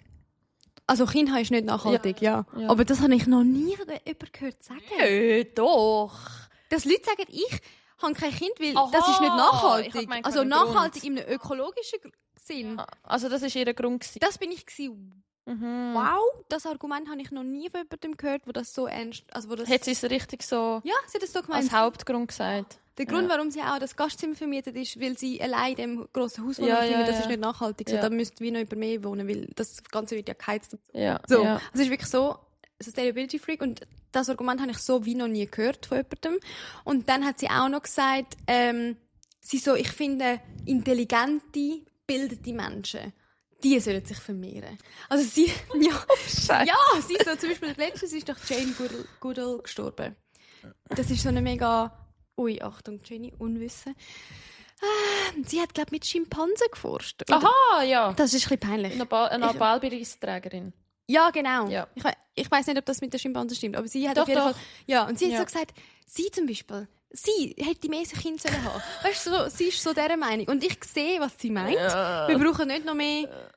Also Kind haben ist nicht nachhaltig, ja. Aber das habe ich noch nie jemanden gehört sagen. Nö, doch. Dass Leute sagen, ich habe kein Kind, weil das ist nicht nachhaltig. Gemeint, also nachhaltig in einem ökologischen Sinn. Also das war ihr Grund gewesen. Das bin ich gewesen. Wow, das Argument habe ich noch nie von jemandem gehört, wo das so ernst... Also wo das hat sie es richtig so ja, sie hat das so gemeint. als Hauptgrund gesagt? Der Grund, warum sie auch das Gastzimmer vermietet, ist, weil sie allein in dem grossen Haus wohnen findet, das ist nicht nachhaltig. So, da müsste wie noch über mehr wohnen, weil das Ganze wird ja geheizt. Ja. So, ja. also es ist wirklich so, Sustainability Freak, und das Argument habe ich so wie noch nie gehört von jemandem. Und dann hat sie auch noch gesagt, ich finde, intelligente, bildete Menschen, die sollen sich vermehren. Also sie, sie so, zum Beispiel letztens ist doch Jane Goodall gestorben. Das ist so eine mega, Achtung, Jenny, Unwissen. Sie hat, glaube ich, mit Schimpansen geforscht. Aha, ja. Das ist ein bisschen peinlich. Eine Nobelpreisträgerin. Ja, genau. Ja. Ich weiss nicht, ob das mit den Schimpansen stimmt, aber sie hat doch, auf jeden doch. Fall... Ja, und sie hat so gesagt, sie zum Beispiel, sie hätte mehr Kinder sollen haben. Weißt du, so, sie ist so dieser Meinung. Und ich sehe, was sie meint. Ja. Wir brauchen nicht noch mehr...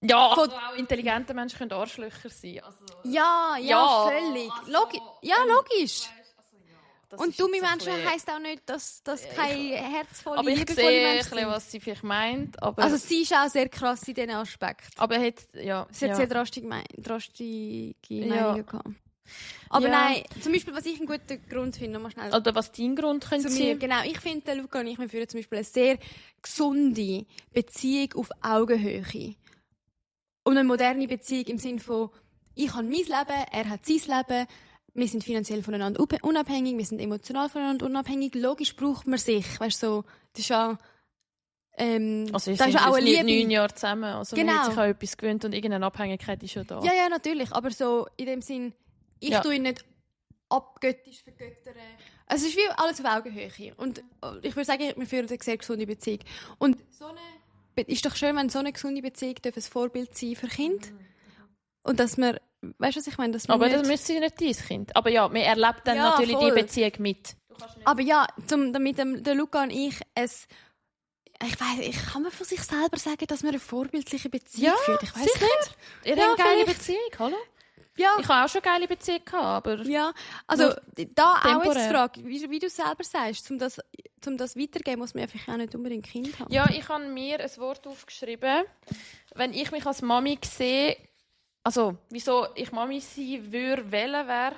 Ja, also auch intelligente Menschen können Arschlöcher sein. Also, ja, völlig. Logisch. Und dumme Menschen heisst auch nicht, dass keine herzvolle, aber ich liebevolle sehe Menschen sind. was sie vielleicht meint. Aber also sie ist auch sehr krass in diesen Aspekt. Aber sie hat sehr drastische Meinungen gehabt. Aber nein, zum Beispiel, was ich einen guten Grund finde, nochmal schnell. Oder was dein Grund könnte sein? Genau, ich finde, Luca und ich, wir führen zum Beispiel eine sehr gesunde Beziehung auf Augenhöhe. Und eine moderne Beziehung im Sinne von, ich habe mein Leben, er hat sein Leben, wir sind finanziell voneinander unabhängig, wir sind emotional voneinander unabhängig. Logisch braucht man sich, weißt du, so, das ist ja... also das ist auch eine Liebe. 9 Jahre zusammen, also man hat sich auch etwas gewöhnt und irgendeine Abhängigkeit ist schon da. Ja, natürlich, aber so in dem Sinn, ich tue ihn nicht abgöttisch vergöttern. Es ist wie alles auf Augenhöhe. Und ich würde sagen, wir führen eine sehr gesunde Beziehung. Und ist doch schön, wenn so eine gesunde Beziehung ein Vorbild sein für Kinder. Und dass man, weißt du, was ich meine? Aber das müsste nicht dein Kind. Aber ja, man erlebt dann natürlich voll. die Beziehung mit. Aber ja, damit der Luca und ich kann man von sich selber sagen, dass man eine vorbildliche Beziehung führt. Ich weiss nicht. Ihr habt eine geile Beziehung, hallo? Ja. Ich habe auch schon geile Beziehungen gehabt, aber... Ja, also Nur da auch jetzt temporär. die Frage, wie du selber sagst, um das weitergeben, muss man einfach auch nicht unbedingt Kind haben. Ja, ich habe mir ein Wort aufgeschrieben. Wenn ich mich als Mami sehe, also wieso ich Mami sein würde, wäre,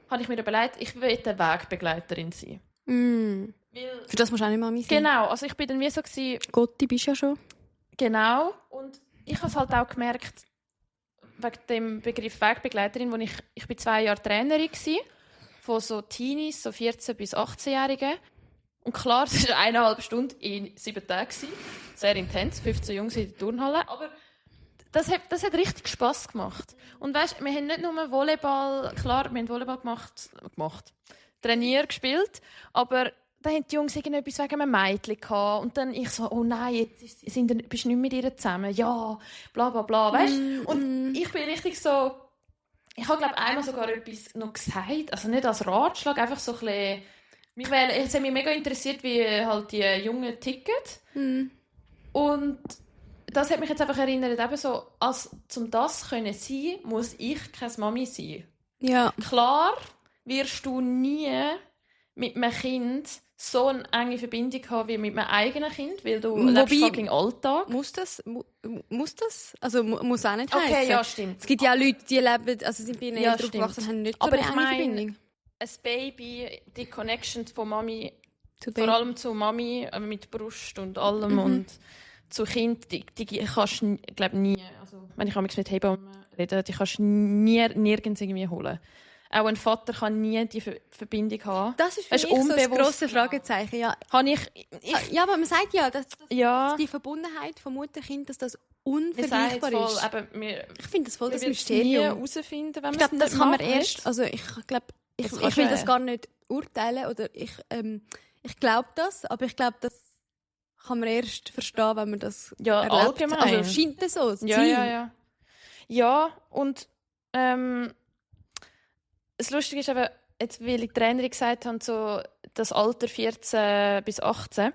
habe ich mir überlegt, ich will eine Wegbegleiterin sein. Weil, Für das musst du auch nicht Mami sein. genau, also ich bin dann wie so gewesen, Gotti bist ja schon. genau, und ich habe es halt auch gemerkt, wegen dem Begriff Wegbegleiterin, wo ich bin 2 Jahre Trainerin gsi, von so Teenies, so 14- bis 18-Jährigen. Und klar, es war 1,5 Stunden in 7 Tagen. Sehr intens, 15 Jungs in der Turnhalle. Aber das hat richtig Spass gemacht. Und weißt, wir haben nicht nur Volleyball, klar, wir haben Volleyball gemacht, trainiert, gespielt, aber da haben die Jungs irgendetwas wegen einem Mädchen gehabt. Und dann ich so, oh nein, jetzt bist du nicht mit ihr zusammen. Ja, bla bla bla, weißt? Und ich bin richtig so, ich habe glaube einmal sogar etwas noch gesagt, also nicht als Ratschlag, einfach so ein bisschen, es hat mich mega interessiert, wie halt die Jungen ticken. Und das hat mich jetzt einfach erinnert, eben so, um das können sein, muss ich keine Mami sein. Ja. Klar wirst du nie mit einem Kind so eine enge Verbindung haben wie mit einem eigenen Kind, weil du lebst fucking Alltag. Muss das? Also muss auch nicht Okay, heissen. ja, stimmt. Es gibt ja auch Leute, die leben, also sind bei ihnen Ja, Eltern aufgewachsen und haben nicht so aber eine ich enge meine, Verbindung. ein Baby, die Connection von Mami, Zu vor allem zu Mami mit Brust und allem und zu Kind, die kannst du, glaube nie, also wenn ich mit Hebammen rede, die kannst du nirgends irgendwie holen. Auch ein Vater kann nie die Verbindung haben. Das ist für Es mich so das unbewusst, grosse Fragezeichen. Ja. Habe ich Ja, aber man sagt ja, dass ja, die Verbundenheit von Mutter-Kind, dass das wir sagen unvergleichbar voll, ist. aber Ich finde das voll das wir werden es nie Mysterium. herausfinden, wenn Ich wir es glaube, das nicht kann man machen. erst, also ich glaube, ich Das will kannst du das ja. gar nicht urteilen oder ich glaube das, aber ich glaube, das kann man erst verstehen, wenn man das Ja, erlebt. allgemein. Also scheint das so, das Ja, Ziel. ja. Ja, und das Lustige ist eben, jetzt, weil ich die Trainerin gesagt habe, so das Alter 14 bis 18,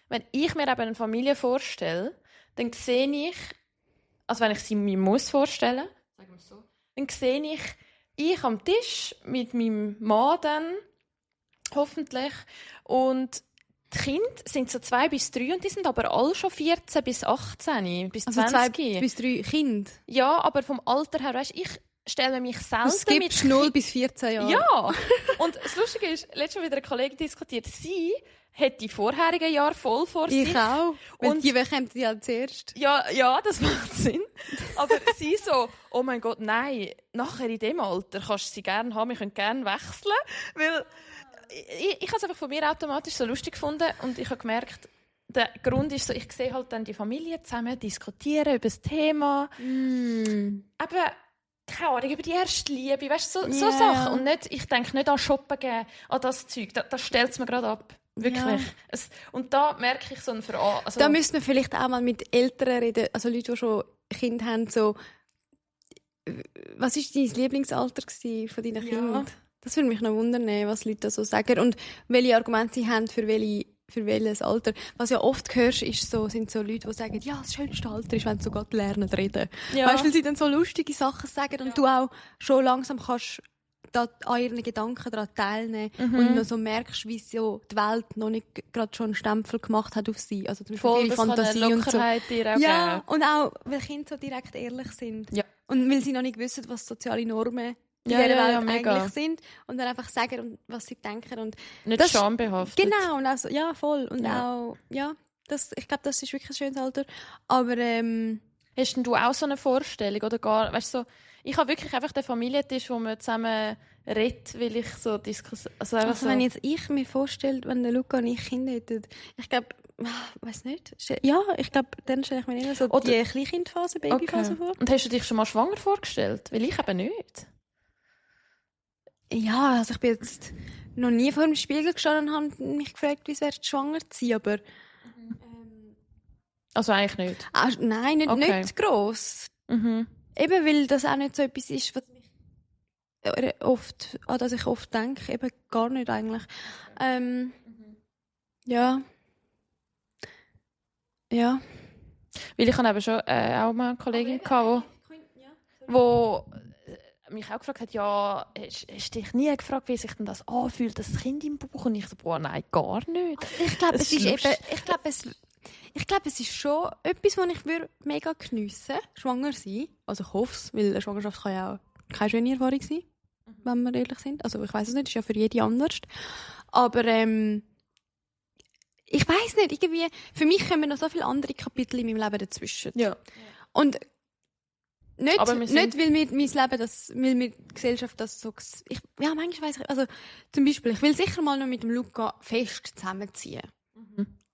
wenn ich mir eben eine Familie vorstelle, dann sehe ich, also wenn ich sie mir muss vorstellen, sagen wir es so, dann sehe ich am Tisch mit meinem Mann dann, hoffentlich, und die Kinder sind so 2 bis 3 und die sind aber alle schon 14 bis 18, bis Also 20. 2 bis 3 Kinder. Ja, aber vom Alter her, weißt, ich stelle mich selten Es gibt 0 bis 14 Jahre. Ja! Und das Lustige ist, letztes Mal wieder eine Kollegin diskutiert, sie hat die vorherigen Jahre voll vor sich. Ich auch. Und Und- die kommen ja zuerst. Ja, das macht Sinn. Aber sie so, oh mein Gott, nein, nachher in dem Alter kannst du sie gerne haben, wir können gerne wechseln. Weil ich habe es einfach von mir automatisch so lustig gefunden und ich habe gemerkt, der Grund ist so, ich sehe halt dann die Familie zusammen diskutieren über das Thema. Eben, keine Ahnung, über die erste Liebe, weißt du, so Ja. Sachen. Und nicht, ich denke nicht an Shoppen gehen, an das Zeug. Das stellt es mir gerade ab. Wirklich. Ja. Und da merke ich so ein also, Da müssen wir vielleicht auch mal mit Eltern reden, also Leute, die schon Kinder haben, so, was war dein Lieblingsalter von deinen Kindern? Das würde mich noch wundern, was Leute da so sagen und welche Argumente sie haben für welches Alter. Was ja oft hörst, sind so Leute, die sagen, ja, das schönste Alter ist, wenn sie sogar lernen zu reden. Ja. Weißt du, weil sie dann so lustige Sachen sagen und du auch schon langsam kannst da an ihren Gedanken daran teilnehmen und noch so merkst, wie so die Welt noch nicht gerade schon einen Stempel gemacht hat auf sie. Also zum Beispiel voll, ihre das kann eine Fantasie und so. Lockerheit dir auch Ja, geben. und auch, weil Kinder so direkt ehrlich sind. Ja. Und weil sie noch nicht wissen, was soziale Normen in Ja, dieser ja, ja, Welt mega. eigentlich sind. Und dann einfach sagen, was sie denken. Und Nicht das- schambehaftet. genau, und auch so, ja, voll. Und Ja. auch, ja, ich glaube, das ist wirklich ein schönes Alter. Aber, Hast denn du auch so eine Vorstellung? Oder gar, weißt du, so, ich habe wirklich einfach den Familientisch, wo wir zusammen redet, weil ich so also einfach also so. wenn jetzt ich mir vorstelle, wenn der Luca und ich Kinder hätten, ich glaube, weiß nicht. Ja, ich glaube, dann stelle ich mir immer so Oder- die Kleinkindphase, Babyphase vor. Und hast du dich schon mal schwanger vorgestellt? Weil ich eben nicht. Ja, also ich bin jetzt noch nie vor dem Spiegel gestanden und habe mich gefragt, wie es wäre, schwanger zu sein, aber Also eigentlich nicht. nein, Okay. nicht gross. Mhm. Eben, weil das auch nicht so etwas ist, was mich an das ich oft denke. Eben gar nicht eigentlich. Ja. Ja. Weil ich habe eben schon auch mal eine Kollegin gehabt, wo mich auch gefragt hat, ja, hast dich nie gefragt, wie sich denn das anfühlt, das Kind im Bauch? Und ich so, boah, nein, gar nicht. Ich glaube, es ist schon etwas, was ich mega geniessen würde, schwanger sein. Also ich hoffe es, weil eine Schwangerschaft kann ja auch keine schöne Erfahrung sein, wenn wir ehrlich sind. Also ich weiss es nicht, ist ja für jede anders. Aber ich weiss nicht, irgendwie, für mich kommen noch so viele andere Kapitel in meinem Leben dazwischen. Ja. Und nicht, Aber weil mir die Gesellschaft das so... manchmal weiss ich... Also zum Beispiel, ich will sicher mal noch mit dem Luca fest zusammenziehen.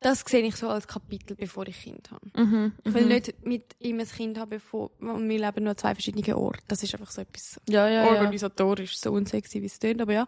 Das sehe ich so als Kapitel, bevor ich Kind habe. Ich will nicht mit ihm ein Kind haben, und wir leben nur an 2 verschiedenen Orten. Das ist einfach so etwas organisatorisch, so unsexy, wie es klingt, aber ja.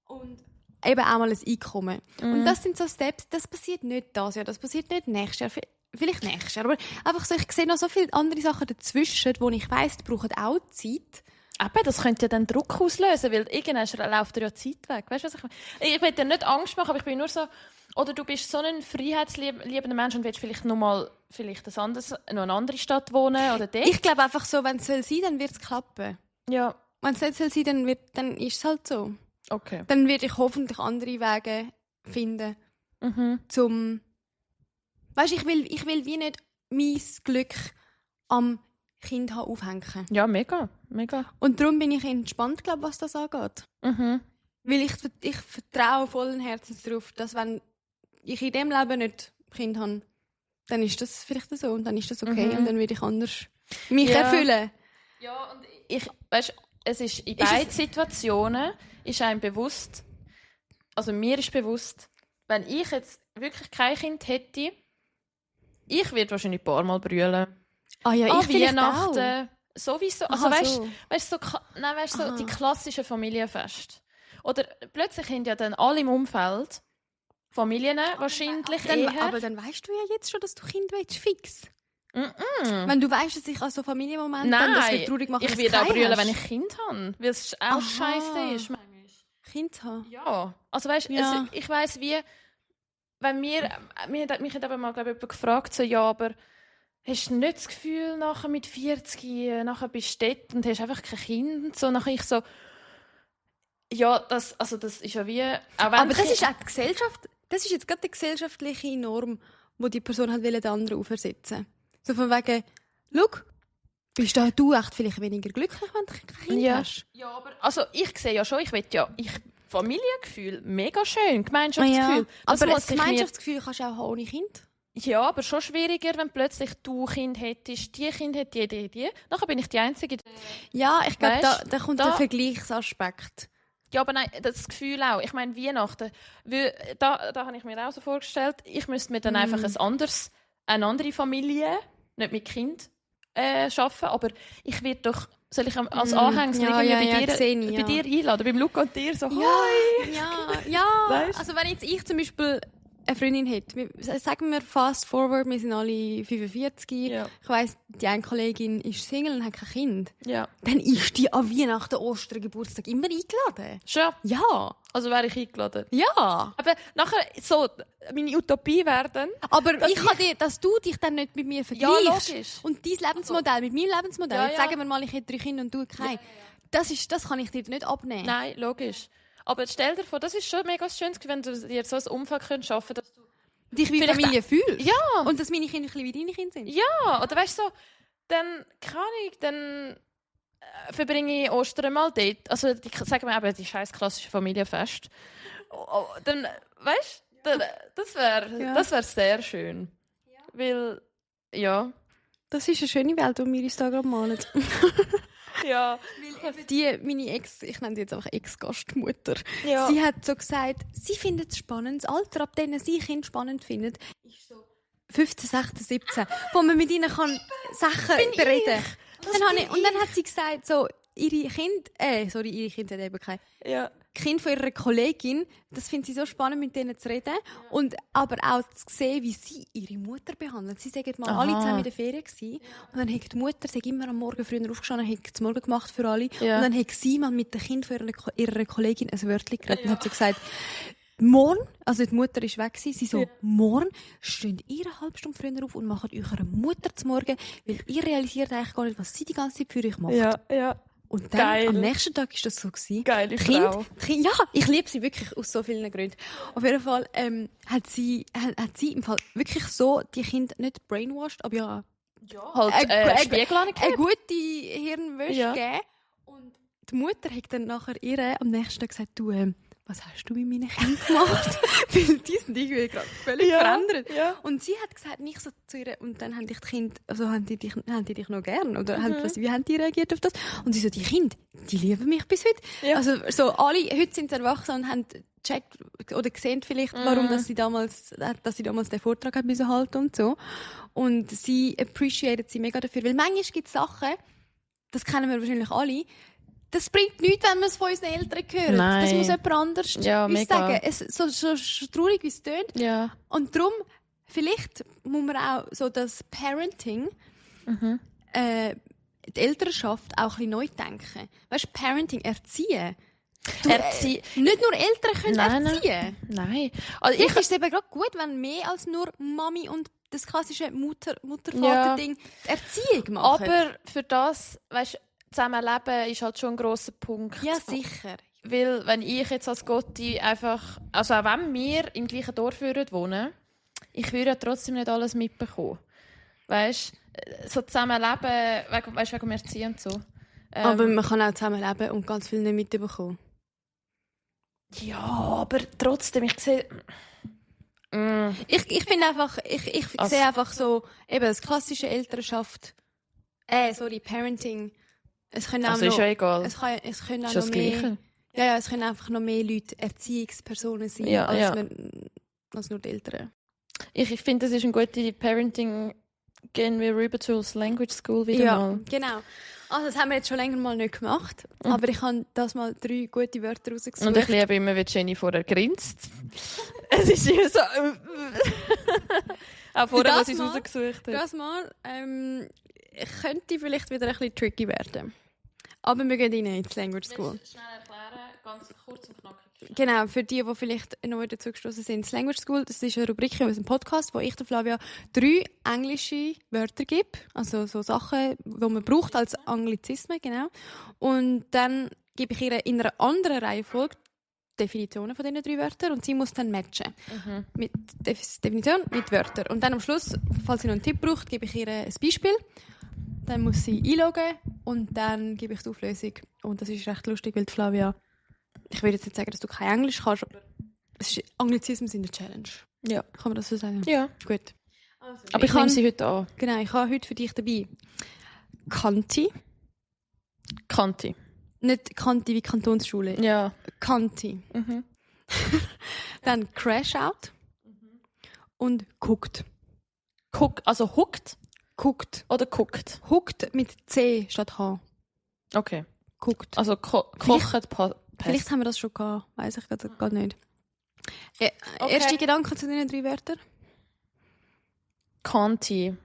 Und eben auch mal ein Einkommen. Und das sind so Steps, das passiert nicht dieses Jahr, das passiert nicht nächstes Jahr, vielleicht nächstes Jahr, aber einfach so, ich sehe noch so viele andere Sachen dazwischen, wo ich weiss, die brauchen auch Zeit. Aber das könnte ja dann Druck auslösen, weil irgendwann läuft dir ja Zeit weg. Weißt du, was ich meine? Ich will dir nicht Angst machen, aber ich bin nur so... Oder du bist so ein freiheitsliebender Mensch und willst vielleicht noch eine andere Stadt wohnen oder dort. Ich glaube einfach so, wenn es sein soll, dann wird es klappen. Ja. Wenn es nicht soll sein, dann ist es halt so. Okay. Dann werde ich hoffentlich andere Wege finden, zum... Weißt du, ich will wie nicht mein Glück am Kind aufhängen. Ja, mega, mega. Und darum bin ich entspannt, glaube was das angeht. Weil ich vertraue vollen Herzens darauf, dass wenn ich in diesem Leben nicht Kind habe, dann ist das vielleicht so und dann ist das okay und dann werde ich anders mich erfüllen. Ja, und es ist in beiden Situationen ist einem bewusst, also mir ist bewusst, wenn ich jetzt wirklich kein Kind hätte, ich würde wahrscheinlich ein paar Mal brüllen. Ah ja, ich Weihnachten, sowieso. Also weißt du, so die klassischen Familienfeste. Oder plötzlich haben ja dann alle im Umfeld Familien wahrscheinlich eher. Aber dann weißt du ja jetzt schon, dass du Kind willst, fix. Wenn du weißt, dass ich an so Familienmomenten dann das wird traurig machen, ich werde auch brüllen, wenn ich Kind habe, weil es auch scheiße ist. Kind haben? Ja. Also weißt, ich weiss wie, wenn mich hat aber mal jemand gefragt, so, ja, aber hast du nicht das Gefühl, nachher mit 40, nachher bist du dort und hast einfach kein Kind und so, nachher ich so, ja, das ist ja wie... Aber das ist auch die Gesellschaft, das ist jetzt gerade die gesellschaftliche Norm, die die Person hat den anderen aufsetzen. So von wegen, schau, bist du echt vielleicht weniger glücklich, wenn du kein Kind hast? Ja, aber also ich sehe ja schon, Familiengefühl, mega schön, Gemeinschaftsgefühl. Aber das Gemeinschaftsgefühl kannst du auch haben ohne Kind. Ja, aber schon schwieriger, wenn plötzlich du Kind hättest, die Kind hat die. Nachher bin ich die Einzige. Ja, ich glaube, da kommt der Vergleichsaspekt. Ja, aber nein, das Gefühl auch. Ich meine, Weihnachten, da habe ich mir auch so vorgestellt, ich müsste mir dann einfach eine andere Familie, nicht mit Kind, schaffen, aber ich werde doch, soll ich als Anhängsel bei dir einladen, beim Luca und dir so, hoi! Ja. Weißt? Also wenn jetzt ich zum Beispiel eine Freundin hätte, sagen wir fast forward, wir sind alle 45, ich weiss, die eine Kollegin ist Single und hat kein Kind, dann ist die an Weihnachten, Ostern, Geburtstag immer eingeladen. Schon? Ja. Also wäre ich eingeladen? Ja. Aber nachher, so, meine Utopie wäre dann... Aber dass du dich dann nicht mit mir vergleichst. Ja, logisch. Und dein Lebensmodell mit meinem Lebensmodell, jetzt sagen wir mal, ich hätte 3 Kinder und du keine. Das kann ich dir nicht abnehmen. Nein, logisch. Aber stell dir vor, das ist schon mega schön, wenn du dir so ein Umfeld schaffen könntest, dass du dich wie Familie fühlst. Ja. Und dass meine Kinder ein bisschen wie deine Kinder sind. Ja, oder weißt du, so, dann verbringe ich Ostern mal dort. Also, sagen wir eben, die scheiß klassische Familienfest. Dann, weißt du, das wäre sehr schön. Ja. Weil, ja. Das ist eine schöne Welt, die wir uns da gerade malen. Ja. Meine Ex, ich nenne sie jetzt einfach Ex-Gastmutter, sie hat so gesagt, sie findet es spannend, das Alter, ab dem sie Kinder spannend findet, ist so 15, 16, 17, wo man mit ihnen kann Sachen bereden kann. Und dann hat sie gesagt, so, ihre Kinder hat eben keine. Ja. Kind von ihrer Kollegin, das findet sie so spannend, mit denen zu reden. Und aber auch zu sehen, wie sie ihre Mutter behandelt. Sie waren mal alle zusammen in der Ferien. Und dann hat die Mutter sich immer am Morgen früher aufgestanden, hat das Morgen gemacht für alle. Ja. Und dann hat sie mal mit dem Kind von ihrer Kollegin ein Wörtchen geredet. Und hat sie gesagt, morgen, also die Mutter ist weg, sie so, morgen steht ihr eine halbe Stunde früher auf und macht eurer Mutter zum Morgen, weil ihr realisiert eigentlich gar nicht, was sie die ganze Zeit für euch macht. Ja. Und dann, Geil. am nächsten Tag war das so gewesen. Geile Frau. Ja, ich liebe sie wirklich aus so vielen Gründen. Auf jeden Fall hat sie im Fall wirklich so die Kinder nicht brainwashed, aber ja, Halt Spiegel eine angekippt. gute Hirnwäsche gegeben. Und die Mutter hat dann nachher ihr am nächsten Tag gesagt, du, was hast du mit meinen Kindern gemacht? Weil die sind irgendwie gerade völlig verändert. Ja. Und sie hat gesagt, nicht so zu ihr, und dann haben dich die Kinder, also haben die dich noch gern? Oder wie haben die reagiert auf das? Und sie so, die Kinder, die lieben mich bis heute. Ja. Also so alle, heute sind sie erwachsen und haben gecheckt oder gesehen vielleicht, warum dass sie damals den Vortrag haben müssen halten und so. Und sie appreciated sie mega dafür. Weil manchmal gibt es Sachen, das kennen wir wahrscheinlich alle, das bringt nichts, wenn man es von unseren Eltern hört. Nein. Das muss jemand anders Ja, uns mega. sagen. So traurig, wie es tönt. Ja. Und darum, vielleicht muss man auch so das Parenting, die Elternschaft auch ein bisschen neu denken. Weißt du, Parenting, erziehen. Nicht nur Eltern können erziehen. Nein. Also Vielleicht ist es eben gerade gut, wenn mehr als nur Mami und das klassische Mutter-Vater-Ding die Erziehung machen. aber für das, weißt, Zusammenleben ist halt schon ein grosser Punkt. ja, sicher. Weil, wenn ich jetzt als Gotti einfach, also auch wenn wir im gleichen Dorf wohnen, ich würde ja trotzdem nicht alles mitbekommen. Weißt du, so Zusammenleben, wegen dem Erziehen und so. Aber man kann auch zusammenleben und ganz viel nicht mitbekommen. Ja, aber trotzdem, ich sehe... Ich finde einfach, ich sehe einfach so, eben das klassische Elternschaft, Parenting. Es können auch Also ist ja egal. Es können auch Ist noch das mehr, Gleiche. ja, es können einfach noch mehr Leute Erziehungspersonen sein, Ja, als, ja. als nur die Eltern. Ich finde, das ist eine gute Parenting. Gehen wir rüber zur Language School wieder mal. Genau. Also das haben wir jetzt schon länger mal nicht gemacht, aber ich habe das mal 3 gute Wörter rausgesucht. Und ich liebe immer, wie Jenny vorher grinst. Es ist immer so... Auch vorher, Das als sie es mal- rausgesucht hat. Das mal könnte vielleicht wieder ein bisschen tricky werden. Aber wir gehen rein in die Language School. Schnell erklären, ganz kurz und knackig. Genau, für die vielleicht neu dazu gestoßen sind. Die Language School, das ist eine Rubrik aus einem Podcast, wo ich der Flavia 3 englische Wörter gebe. Also so Sachen, die man braucht als Anglizismen, genau. Und dann gebe ich ihr in einer anderen Reihenfolge Definitionen von diesen 3 Wörtern und sie muss dann matchen. Mit Definition mit Wörtern. Und dann am Schluss, falls sie noch einen Tipp braucht, gebe ich ihr ein Beispiel. Dann muss sie einloggen und dann gebe ich die Auflösung. Und das ist recht lustig, weil die Flavia, ich will jetzt nicht sagen, dass du kein Englisch kannst, aber Anglizismen sind eine Challenge. Ja. Kann man das so sagen? Ja. Gut. Aber ich nehme sie heute an. Genau, ich habe heute für dich dabei Kanti. Kanti. Nicht Kanti wie Kantonsschule. Ja. Kanti. Mhm. Dann Crash Out. Und Guckt. Also huckt Guckt. oder guckt? Huckt mit C statt H. Okay. Guckt. Also kocht Vielleicht haben wir das schon gehabt. Weiss ich gar nicht. Okay. Erste Gedanken zu den 3 Wörtern? Kanti.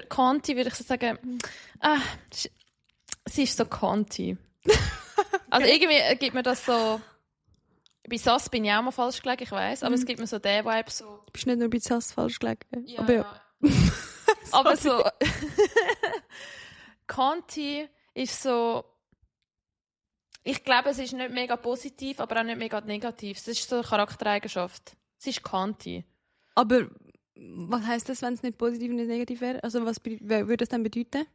Kanti würde ich so sagen, sie ist so Kanti. Also irgendwie gibt mir das so... Bei Sass bin ich auch mal falsch gelegen, ich weiss, aber es gibt mir so den Vibe so... Du bist nicht nur bei Sass falsch gelegen. Aber ja. Aber so... Kanti ist so... Ich glaube, es ist nicht mega positiv, aber auch nicht mega negativ. Es ist so eine Charaktereigenschaft. Es ist Kanti. Aber was heisst das, wenn es nicht positiv und nicht negativ wäre? Also was würde das dann bedeuten?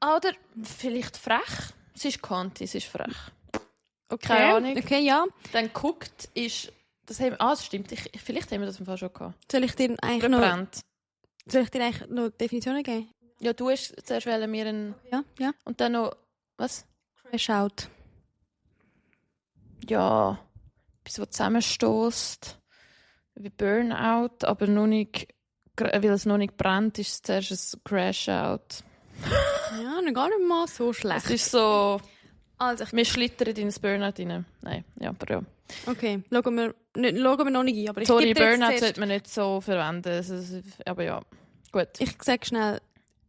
Oder vielleicht frech. Es ist Kanti, es ist frech. Okay. Keine Ahnung. Okay, ja. Dann guckt ist... Das stimmt. Vielleicht haben wir das im Fall schon gehabt. Soll ich dir eigentlich noch Definitionen geben? Ja, du hast zuerst wählen wir einen... Ja. Und dann noch... Was? Crash Out. Ja... Etwas, das zusammenstösst. Wie Burnout, aber noch nicht... Weil es noch nicht brennt, ist es zuerst ein Crash-Out. Ja, gar nicht mal so schlecht. Es ist so... Also, Wir schlittern in das Burnout rein. Nein, ja, aber ja. okay, schauen wir noch nicht ein. Aber Sorry, ich gebe dir jetzt Burnout zuerst- sollte man nicht so verwenden. Aber ja, gut. Ich sage schnell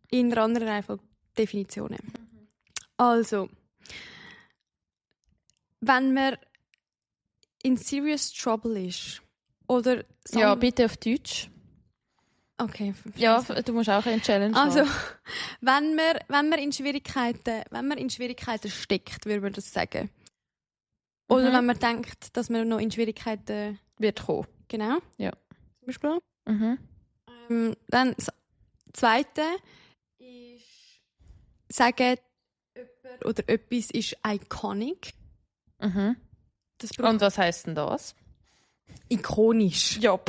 in einer anderen Reihenfolge Definitionen. Also, wenn man in serious trouble ist oder Ja, bitte auf Deutsch. Okay. Ja, du musst auch eine Challenge Also, haben. wenn man in Schwierigkeiten steckt, würde man das sagen. Oder wenn man denkt, dass man noch in Schwierigkeiten wird kommen. Genau. Ja. Zum Beispiel. Dann das Zweite ist sagen, jemand oder etwas ist iconic. Das Und was heisst denn das? Ikonisch. Ja,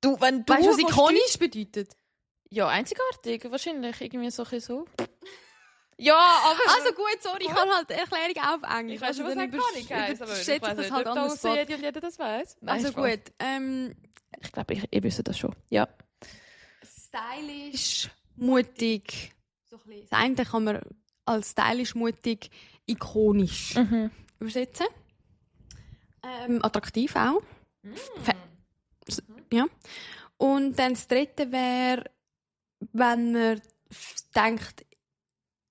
Du, wenn du Weißt du, was ikonisch bedeutet? Ja, einzigartig, wahrscheinlich. Irgendwie so ein bisschen so. Ja, aber... Also gut, sorry, ich habe halt die Erklärung auf Englisch. Ich weiß schon, was iconic heisst, aber ich weiß nicht, halt ob anders. da jeder und jeder das weiss. Also gut, ich glaube, ich wüsste das schon. Ja. stylisch, mutig. So ein bisschen. Das eine kann man als stylisch, mutig, ikonisch übersetzen. Attraktiv auch. Ja. Und dann das Dritte wäre, wenn man denkt,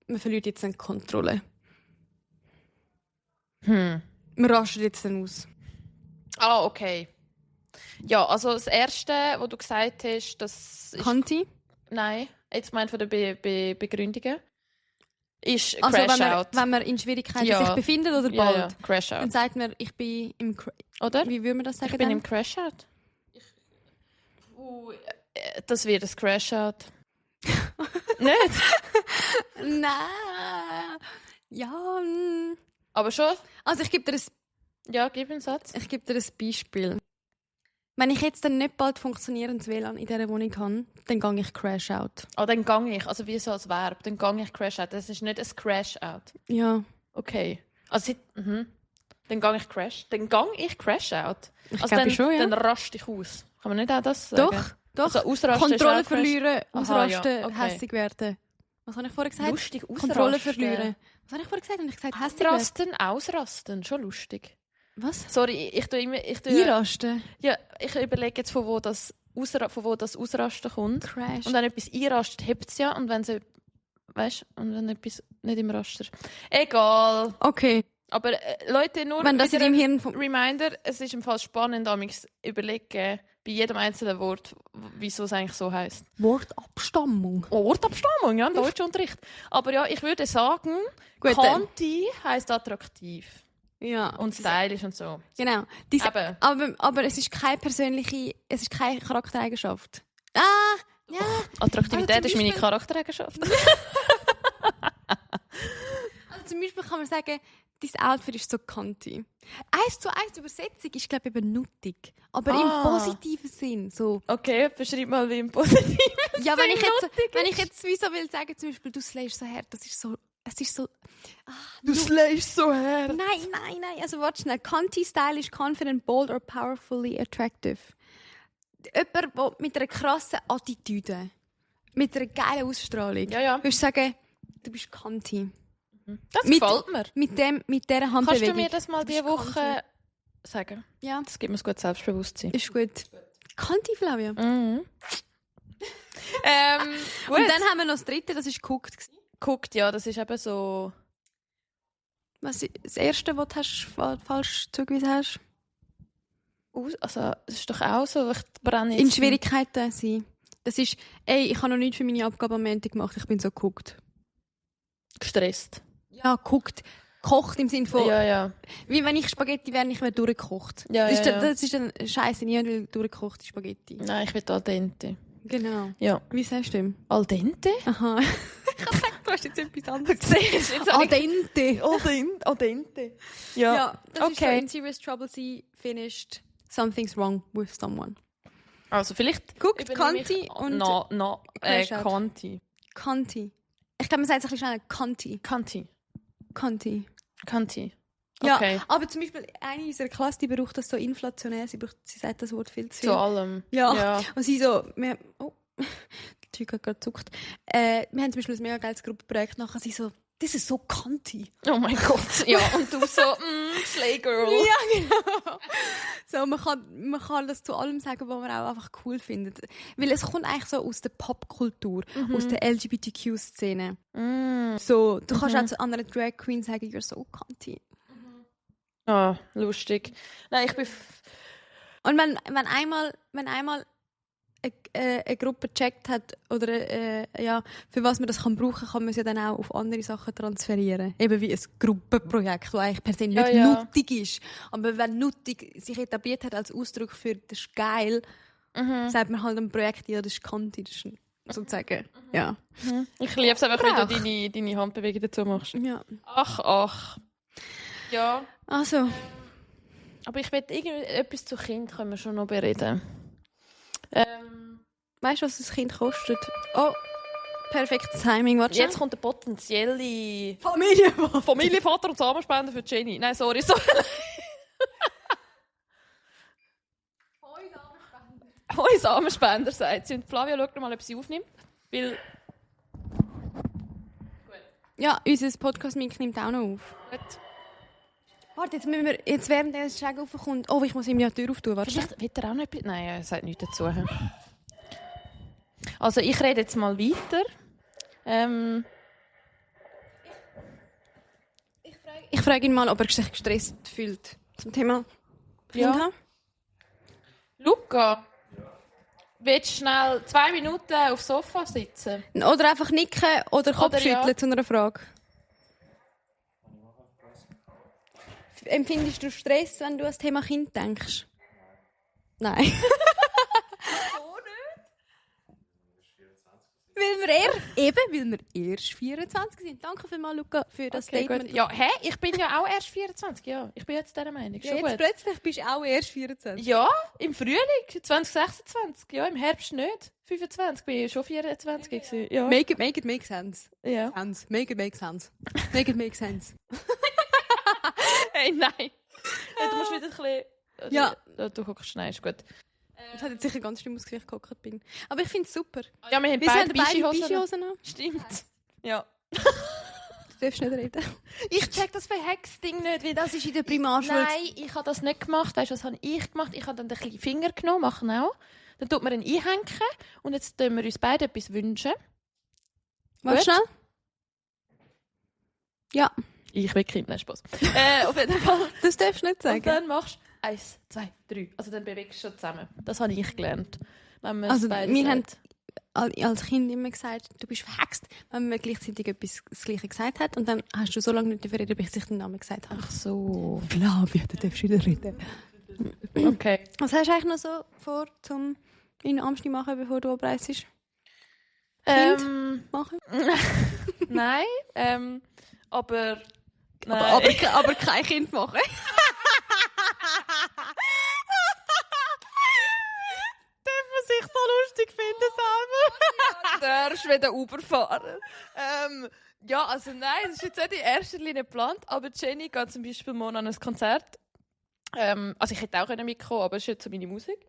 man verliert jetzt eine Kontrolle. Man rastet jetzt dann aus. Ah, okay. Ja, also das Erste, was du gesagt hast, das ist... Kanti? Nein, jetzt meint von den Begründungen. Ist Also Crash-Out. wenn man in Schwierigkeiten Ja. sich befindet oder bald, Ja, Crash-Out. dann sagt man, ich bin im... Oder? Wie würde man das sagen? Ich bin dann? im Crash-Out. Das wird ein Crash-Out. Nicht? Nein. Ja. Aber schon? Also ich gebe dir Ja, gib einen Satz. ein Beispiel. Wenn ich jetzt dann nicht bald funktionierendes WLAN in dieser Wohnung habe, dann gehe ich Crash out. Ah, dann gehe ich. Also wie so als Verb. Dann gehe ich Crash-Out. Das ist nicht ein Crash-Out. Ja. Okay. Also dann gehe ich Crash. Dann gehe ich Crash-Out. Also glaube dann, schon, ja. dann raste ich aus. Kann man nicht auch das sagen? Doch. Also ausrasten Kontrolle ist auch Crash. verlieren, Aha, ausrasten, ja, okay. hässig werden. Was habe ich vorher gesagt? Lustig ausrasten. Kontrolle verlieren. Was habe ich vorher gesagt? Habe ich gesagt, hässig werden? Ausrasten, ausrasten. Schon lustig. Was? Sorry, ich tue Einrasten. Ja, ich überlege jetzt, von wo das Ausrasten kommt. Crash. Und wenn etwas einrastet, hebt es ja. Und wenn es, weißt, und wenn etwas nicht im Raster. Egal. Okay. Aber Leute, nur Wenn das in wieder deinem ein Hirn... Reminder, es ist im Fall spannend, amigs überlegen, bei jedem einzelnen Wort, wieso es eigentlich so heisst. Wortabstammung. Wortabstammung, ja, im Deutschunterricht. Aber ja, ich würde sagen, Gut, Kanti heisst attraktiv. Ja. Und stylisch und so. Genau. Eben. Aber es ist keine persönliche... Es ist keine Charaktereigenschaft. Ja. Attraktivität Also ist zum meine Beispiel- Charaktereigenschaft. Also zum Beispiel kann man sagen, dein Outfit ist so kanti. 1:1 Übersetzung ist, glaube ich, eben nuttig. Aber im positiven Sinn. So. Okay, beschreib mal wie im Positiven. Ja, wenn ich jetzt wie so will sagen, zum Beispiel, du slayst so hart, das ist so... Es ist so... Du slayst so her. Nein. Also warte schnell. Kanti Style ist confident, bold or powerfully attractive. Jemand, der mit einer krassen Attitüde, mit einer geilen Ausstrahlung, Ja. würdest du sagen, du bist kanti. Das Mit- gefällt mir. Mit dieser Kannst Handbewegung. du mir das mal diese Woche sagen? Ja, Das gibt mir ein gutes Selbstbewusstsein. ist gut. Kanti, Flavia. Mhm. Gut. Und dann haben wir noch das Dritte, das war geguckt. Guckt, ja, das ist eben so... Was ist das Erste, was du hast, falsch zugewiesen hast? Also, es ist doch auch so, ich brenne In jetzt... Schwierigkeiten sein. Das ist, ich habe noch nichts für meine Abgabe am Montag gemacht, ich bin so geguckt. Gestresst. Ja, geguckt. Kocht im Sinne von, Ja. wie wenn ich Spaghetti wäre, ich wäre durchgekocht. Ja, das, ist ja, dann, ja. das ist dann scheisse, niemand will durchgekochte Spaghetti. Nein, ich will al dente. Genau. Ja. Wie sagst du? Al dente? Aha. Ich habe gedacht, du hast jetzt etwas anderes Siehst jetzt Al dente. Al dente. Ja, das ist so okay. in serious trouble sein, finished, something's wrong with someone. Also vielleicht... Guckt, übernehme ich- Kanti und Crash-Out. Kanti. Kanti. Ich glaube, man sagt es ein bisschen schneller. Kanti. Kanti. Kanti. Ja, okay. Ja, aber zum Beispiel eine in unserer Klasse, die braucht das so inflationär. Sie sagt das Wort viel zu viel. Zu allem. Ja. Und sie so... der Typ hat gerade gezuckt. Wir haben zum Beispiel ein mega geiles Gruppenprojekt. Nachher sie so... Das ist so Kanti. Oh mein Gott. Ja, und du so, Slay Girl. Ja, genau. So, man kann das zu allem sagen, was man auch einfach cool findet. Weil es kommt eigentlich so aus der Popkultur, aus der LGBTQ-Szene. So, du kannst auch zu anderen Drag Queens sagen, you're so Kanti. Ah, lustig. Nein, ich bin... Und wenn einmal eine Gruppe gecheckt hat, oder für was man das brauchen kann man es ja dann auch auf andere Sachen transferieren. Eben wie ein Gruppenprojekt, das eigentlich per se nicht nötig ist. Aber wenn nötig sich etabliert hat als Ausdruck für «das ist geil», sagt man halt am Projekt «ja, das ist Kanti», das ist sozusagen, ja. Ich liebe es einfach, wenn du deine Handbewegung dazu machst. Ja. Ach. Ja. Also. Aber ich will etwas zu Kind können wir schon noch bereden. Weißt du, was das Kind kostet? Oh, perfektes Timing. Warte Jetzt kommt der potenzielle Familienvater. Familienvater und Samenspender für Jenny. Nein, sorry. Hoi Samenspender, sagt sie. Und Flavia schaut mal, ob sie aufnimmt. Weil... Ja, unser Podcast-Mix nimmt auch noch auf. Gut. Warte, jetzt während der Schräg raufkommt... Oh, ich muss ihm ja die Tür auftun. Warte. Vielleicht will er auch noch etwas... Nein, er sagt nichts dazu. Also ich rede jetzt mal weiter. Ich frage ihn mal, ob er sich gestresst fühlt zum Thema Kind haben. Luca, willst du schnell 2 Minuten aufs Sofa sitzen? Oder einfach nicken oder Kopfschütteln zu einer Frage. Empfindest du Stress, wenn du an das Thema Kind denkst? Nein. Weil wir erst 24 sind. Danke vielmals, Luca, für das Statement. Gut. Ja, ich bin ja auch erst 24. Ja, ich bin jetzt dieser Meinung. Ja, jetzt plötzlich bist du auch erst 24. Ja, im Frühling 2026. Ja, im Herbst nicht. 25 bin ich schon 24 gewesen. Ja. Make it make sense. Ja. Make it make sense. Make it make sense. Hey, nein. Du musst wieder ein bisschen... Ja. Du guckst, nein, ist gut. Das hat jetzt sicher ganz schlimm aus, wie ich gehockt bin. Aber ich finde es super. Ja, wir haben beide Bischi-Hosen an. Stimmt. Ja. Du darfst nicht reden. Ich check das Verhex-Ding nicht, weil Das ist in der Primarschule. Nein, ich habe das nicht gemacht. Weißt du, was habe ich gemacht? Ich habe dann den kleinen Finger genommen, machen auch. Dann tut man ihn einhängen und jetzt tun wir uns beide etwas wünschen. Warte schnell. Ja. Ich will Kind, nein, Spaß. Auf jeden Fall. Das darfst du nicht sagen. Und dann machst du 1, 2, 3. Also dann bewegst du schon zusammen. Das habe ich gelernt. Wenn Also wir haben als Kind immer gesagt, du bist verhext, wenn man gleichzeitig etwas das Gleiche gesagt hat. Und dann hast du so lange nicht reden, bis ich den Namen gesagt habe. Ach so. Flavia, du darfst wieder reden. Okay. Was hast du eigentlich noch so vor, um in Amsti machen, bevor du abreist? Machen? Nein. Aber... Nein. Aber kein Kind machen. Darf man sich so lustig finden selber? Der ist wieder Uber fahren. Ja, also nein, das ist jetzt nicht in erster Linie geplant, aber Jenny geht zum Beispiel morgen an ein Konzert. Also ich hätte auch mitkommen, aber es ist jetzt so meine Musik.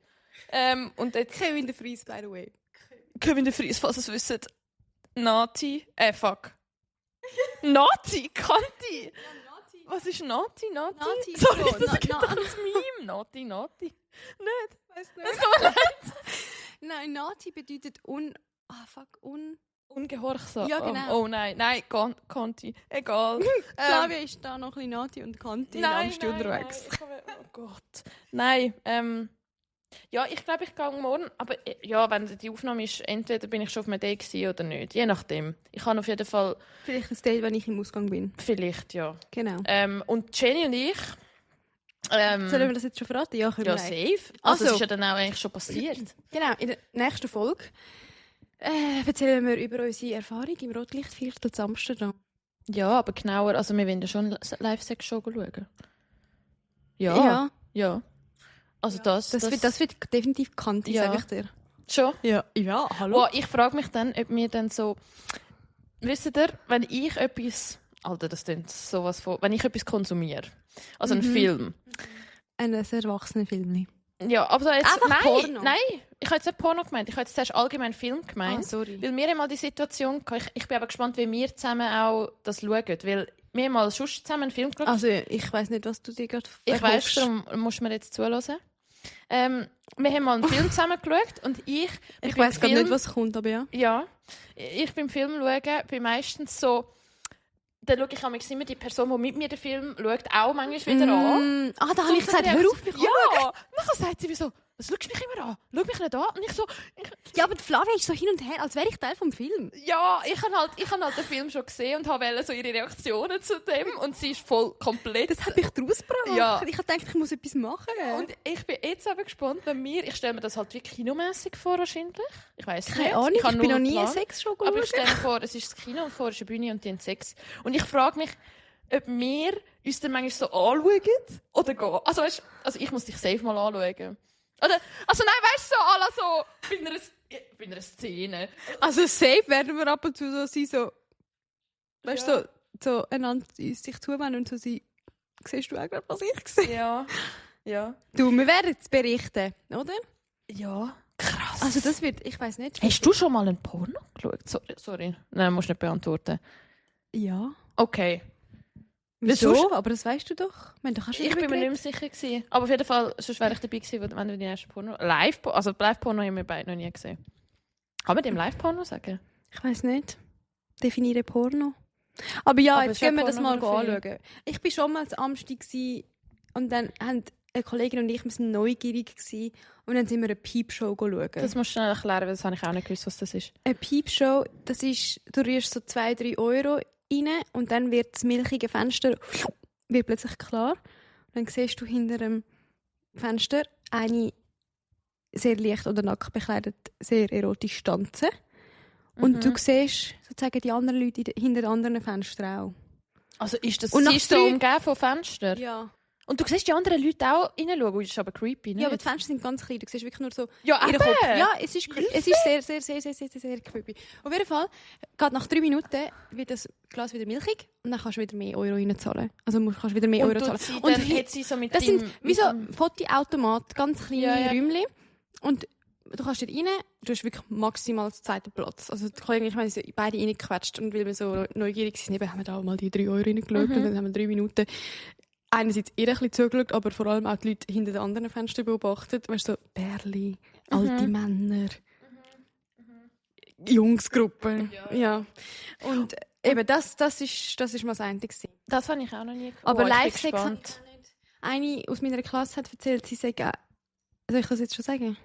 Und jetzt Kevin de Vries, by the way. Kevin de Vries, falls ihr es wisst. Nati. Fuck. Nati, Kanti. Was ist Nati? Nati. Sorry, So, das gibt na- doch ein Meme. Nati. Nicht? Weißt Das tut mir leid. Nein, Nati bedeutet Ungehorsam. Ja, genau. Oh nein, Kanti. Egal. Flavia ist da noch ein bisschen Nati und Kanti in Amsti unterwegs. Nein. Oh Gott. Nein, ja, ich glaube, ich gehe morgen. Aber ja, wenn die Aufnahme ist, entweder bin ich schon auf einem Date gewesen oder nicht. Je nachdem. Ich kann auf jeden Fall... Vielleicht ein Date, wenn ich im Ausgang bin. Vielleicht, ja. Genau. Und Jenny und ich... Sollen wir das jetzt schon verraten? Ja, können Ja, wir. safe. Also, das ist ja dann auch eigentlich schon passiert. Genau, in der nächsten Folge erzählen wir über unsere Erfahrung im Rotlichtviertel zu Amsterdam. Ja, aber genauer. Also wir wollen ja schon Live-Sex-Show schauen. Ja. Also das wird definitiv Kanti, Ja. sage ich dir. schon. Ja, hallo. Wow, ich frage mich dann, ob wir dann so... Wisst ihr, wenn ich etwas... Alter, das klingt sowas von... Wenn ich etwas konsumiere, also einen Film... Ein erwachsener Film. Ja, aber jetzt... Einfach Porno? Nein, ich habe jetzt nicht Porno gemeint. Ich habe jetzt zuerst allgemein Film gemeint. Sorry. Weil wir haben mal die Situation... Ich bin aber gespannt, wie wir zusammen auch das schauen. Weil wir haben mal sonst zusammen einen Film geschaut. Also, ich weiss nicht, was du dir gerade Ich weiss, darum musst du mir jetzt zuhören. Wir haben mal einen Film zusammen geschaut und ich weiss gerade nicht, was kommt, aber ja. Ja, ich beim Film schauen bin meistens so... Dann schaue ich manchmal immer die Person, die mit mir den Film schaut, auch manchmal wieder an. Da habe ich gesagt, hör auf mich Ja, nachher sagt sie wie so, Was schaust du mich immer an? Schau mich nicht an. Und ich so... Ja, aber die Flavia ist so hin und her, als wäre ich Teil vom Film. Ja, ich habe halt den Film schon gesehen und wollte so ihre Reaktionen zu dem. Und sie ist voll komplett... Das hat mich draus gebracht. Ja. Ich habe gedacht, ich muss etwas machen. Und ich bin jetzt aber gespannt, wenn ich stelle mir das halt wirklich kinomässig vor, wahrscheinlich. Ich weiss nicht. Keine Ahnung, ich bin noch nie einen eine Sexshow Aber geschaut. ich stelle mir vor, es ist das Kino und vorher ist eine Bühne und die haben Sex. Und ich frage mich, ob wir uns dann manchmal so anschauen oder gehen. Also, weißt, also ich muss dich safe mal anschauen. Oder, also nein, weißt du, so, à la so bei einer Szene. Also safe werden wir ab und zu so sein, so... Weißt du, Ja. so einander sich zuwenden und so sein... Siehst du auch gerade, was ich sehe? Ja. Ja. Du, wir werden es berichten, oder? Ja. Krass. Also das wird... Ich weiss nicht. Hast du schon mal einen Porno geschaut? Sorry. Nein, musst nicht beantworten. Ja. Okay. Wieso? Sonst- Aber das weißt du doch. Wir haben doch auch schon Ich bin darüber mir nicht mehr sicher gewesen. Aber auf jeden Fall, sonst wäre ich dabei gewesen, wenn wir die ersten Porno... Live-Porno haben wir beide noch nie gesehen. Kann man dem Live-Porno sagen? Ich weiss nicht. Definiere Porno. Aber ja, Aber jetzt es ist ja gehen wir das mal Pornografie. anschauen. Ich war schon mal am Amstag gewesen, und dann haben eine Kollegin und ich wir sind neugierig gewesen, und dann sind wir eine Piepshow schauen. Das musst du schnell erklären, weil das habe ich auch nicht gewusst, was das ist. Eine Piepshow, das ist, du rührst so 2-3 Euro rein und dann wird das milchige Fenster wird plötzlich klar. Und dann siehst du hinter dem Fenster eine sehr leicht oder nackt bekleidet, sehr erotisch tanzen. Und du siehst sozusagen die anderen Leute hinter den anderen Fenstern auch. Also ist das... Und sie nach ist so 3 umgeben von Fenstern? Ja. Und du siehst die anderen Leute auch reinschauen. Das ist aber creepy, ne? Ja, aber die Fenster sind ganz klein. Du siehst wirklich nur so Ja, ihren eben. Kopf. Ja, es ist sehr, sehr, sehr, sehr, sehr, sehr creepy. Auf jeden Fall, gerade nach 3 Minuten wird das Glas wieder milchig und dann kannst du wieder mehr Euro reinzahlen. Also kannst du wieder mehr Euro zahlen. Und dann hi- hat sie so mit das dem... sind wie so Fotoautomat, ganz kleine Ja, ja. Räumchen. Und du kannst dort rein, du hast wirklich maximal den zweiten Platz. Also die Kollegen, ich meine, sie sind beide reingequetscht und weil wir so neugierig sind, eben, haben wir da mal die 3 Euro reingeschaut und dann haben wir 3 Minuten einerseits ihr ein bisschen zugeschaut, aber vor allem auch die Leute hinter den anderen Fenstern beobachtet. Weißt du, so Bärli, alte Männer, Jungsgruppen. Ja. Und eben, das ist mal das Ende gewesen. Das habe ich auch noch nie gehört. Aber Ich bin Live-Sex habe gespannt. ich auch nicht. Eine aus meiner Klasse hat erzählt, sie sagt, soll ich das jetzt schon sagen?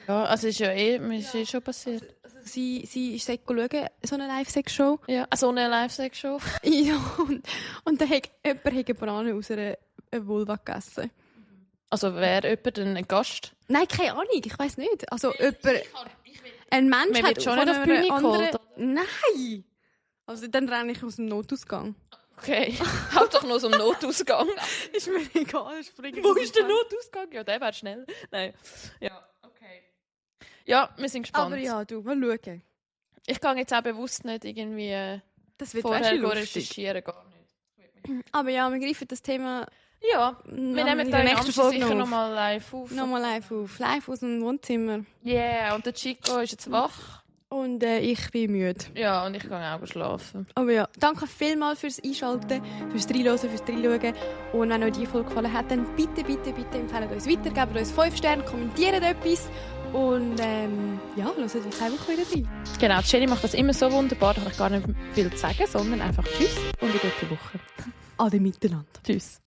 Ja, also ist ja ist eh schon passiert. Sie ist schauen, so eine Live-Sex-Show. Ja, so eine Live-Sex-Show. Ja, und dann hat jemand eine Banane aus einer Vulva gegessen. Also wäre jemand ein Gast? Nein, keine Ahnung, ich weiss nicht. Also ein Mensch Man hat wird schon von nicht auf die einer Bühne anderen... geholt, Nein! Also dann renne ich aus dem Notausgang. Okay. Hauptsache nur so ein Notausgang. Ist mir egal, springe Wo ist der Notausgang? Ja, der wäre schnell. Nein. Ja, okay. Ja, wir sind gespannt. Aber ja, du, mal schauen. Ich gehe jetzt auch bewusst nicht irgendwie Das wird vorher weißt du, lustig. recherchieren. Gar nicht. Aber ja, wir greifen das Thema Ja, wir nehmen in da der in nächsten Amsterdam Folge sicher noch nochmal live auf. nochmal live auf. Live aus dem Wohnzimmer. Yeah, und der Chico ist jetzt wach. Und ich bin müde. Ja, und ich gehe auch schlafen. Aber ja, danke vielmals fürs Einschalten, fürs Reinhören, fürs Reinschauen. Und wenn euch die Folge gefallen hat, dann bitte, bitte, bitte empfehlt uns weiter, gebt uns 5 Sterne, kommentiert etwas. Und ja, hört uns in 2 Wochen wieder rein. Genau, Jenny macht das immer so wunderbar, da habe ich gar nicht viel zu sagen, sondern einfach Tschüss und eine gute Woche. Ade miteinander. Tschüss.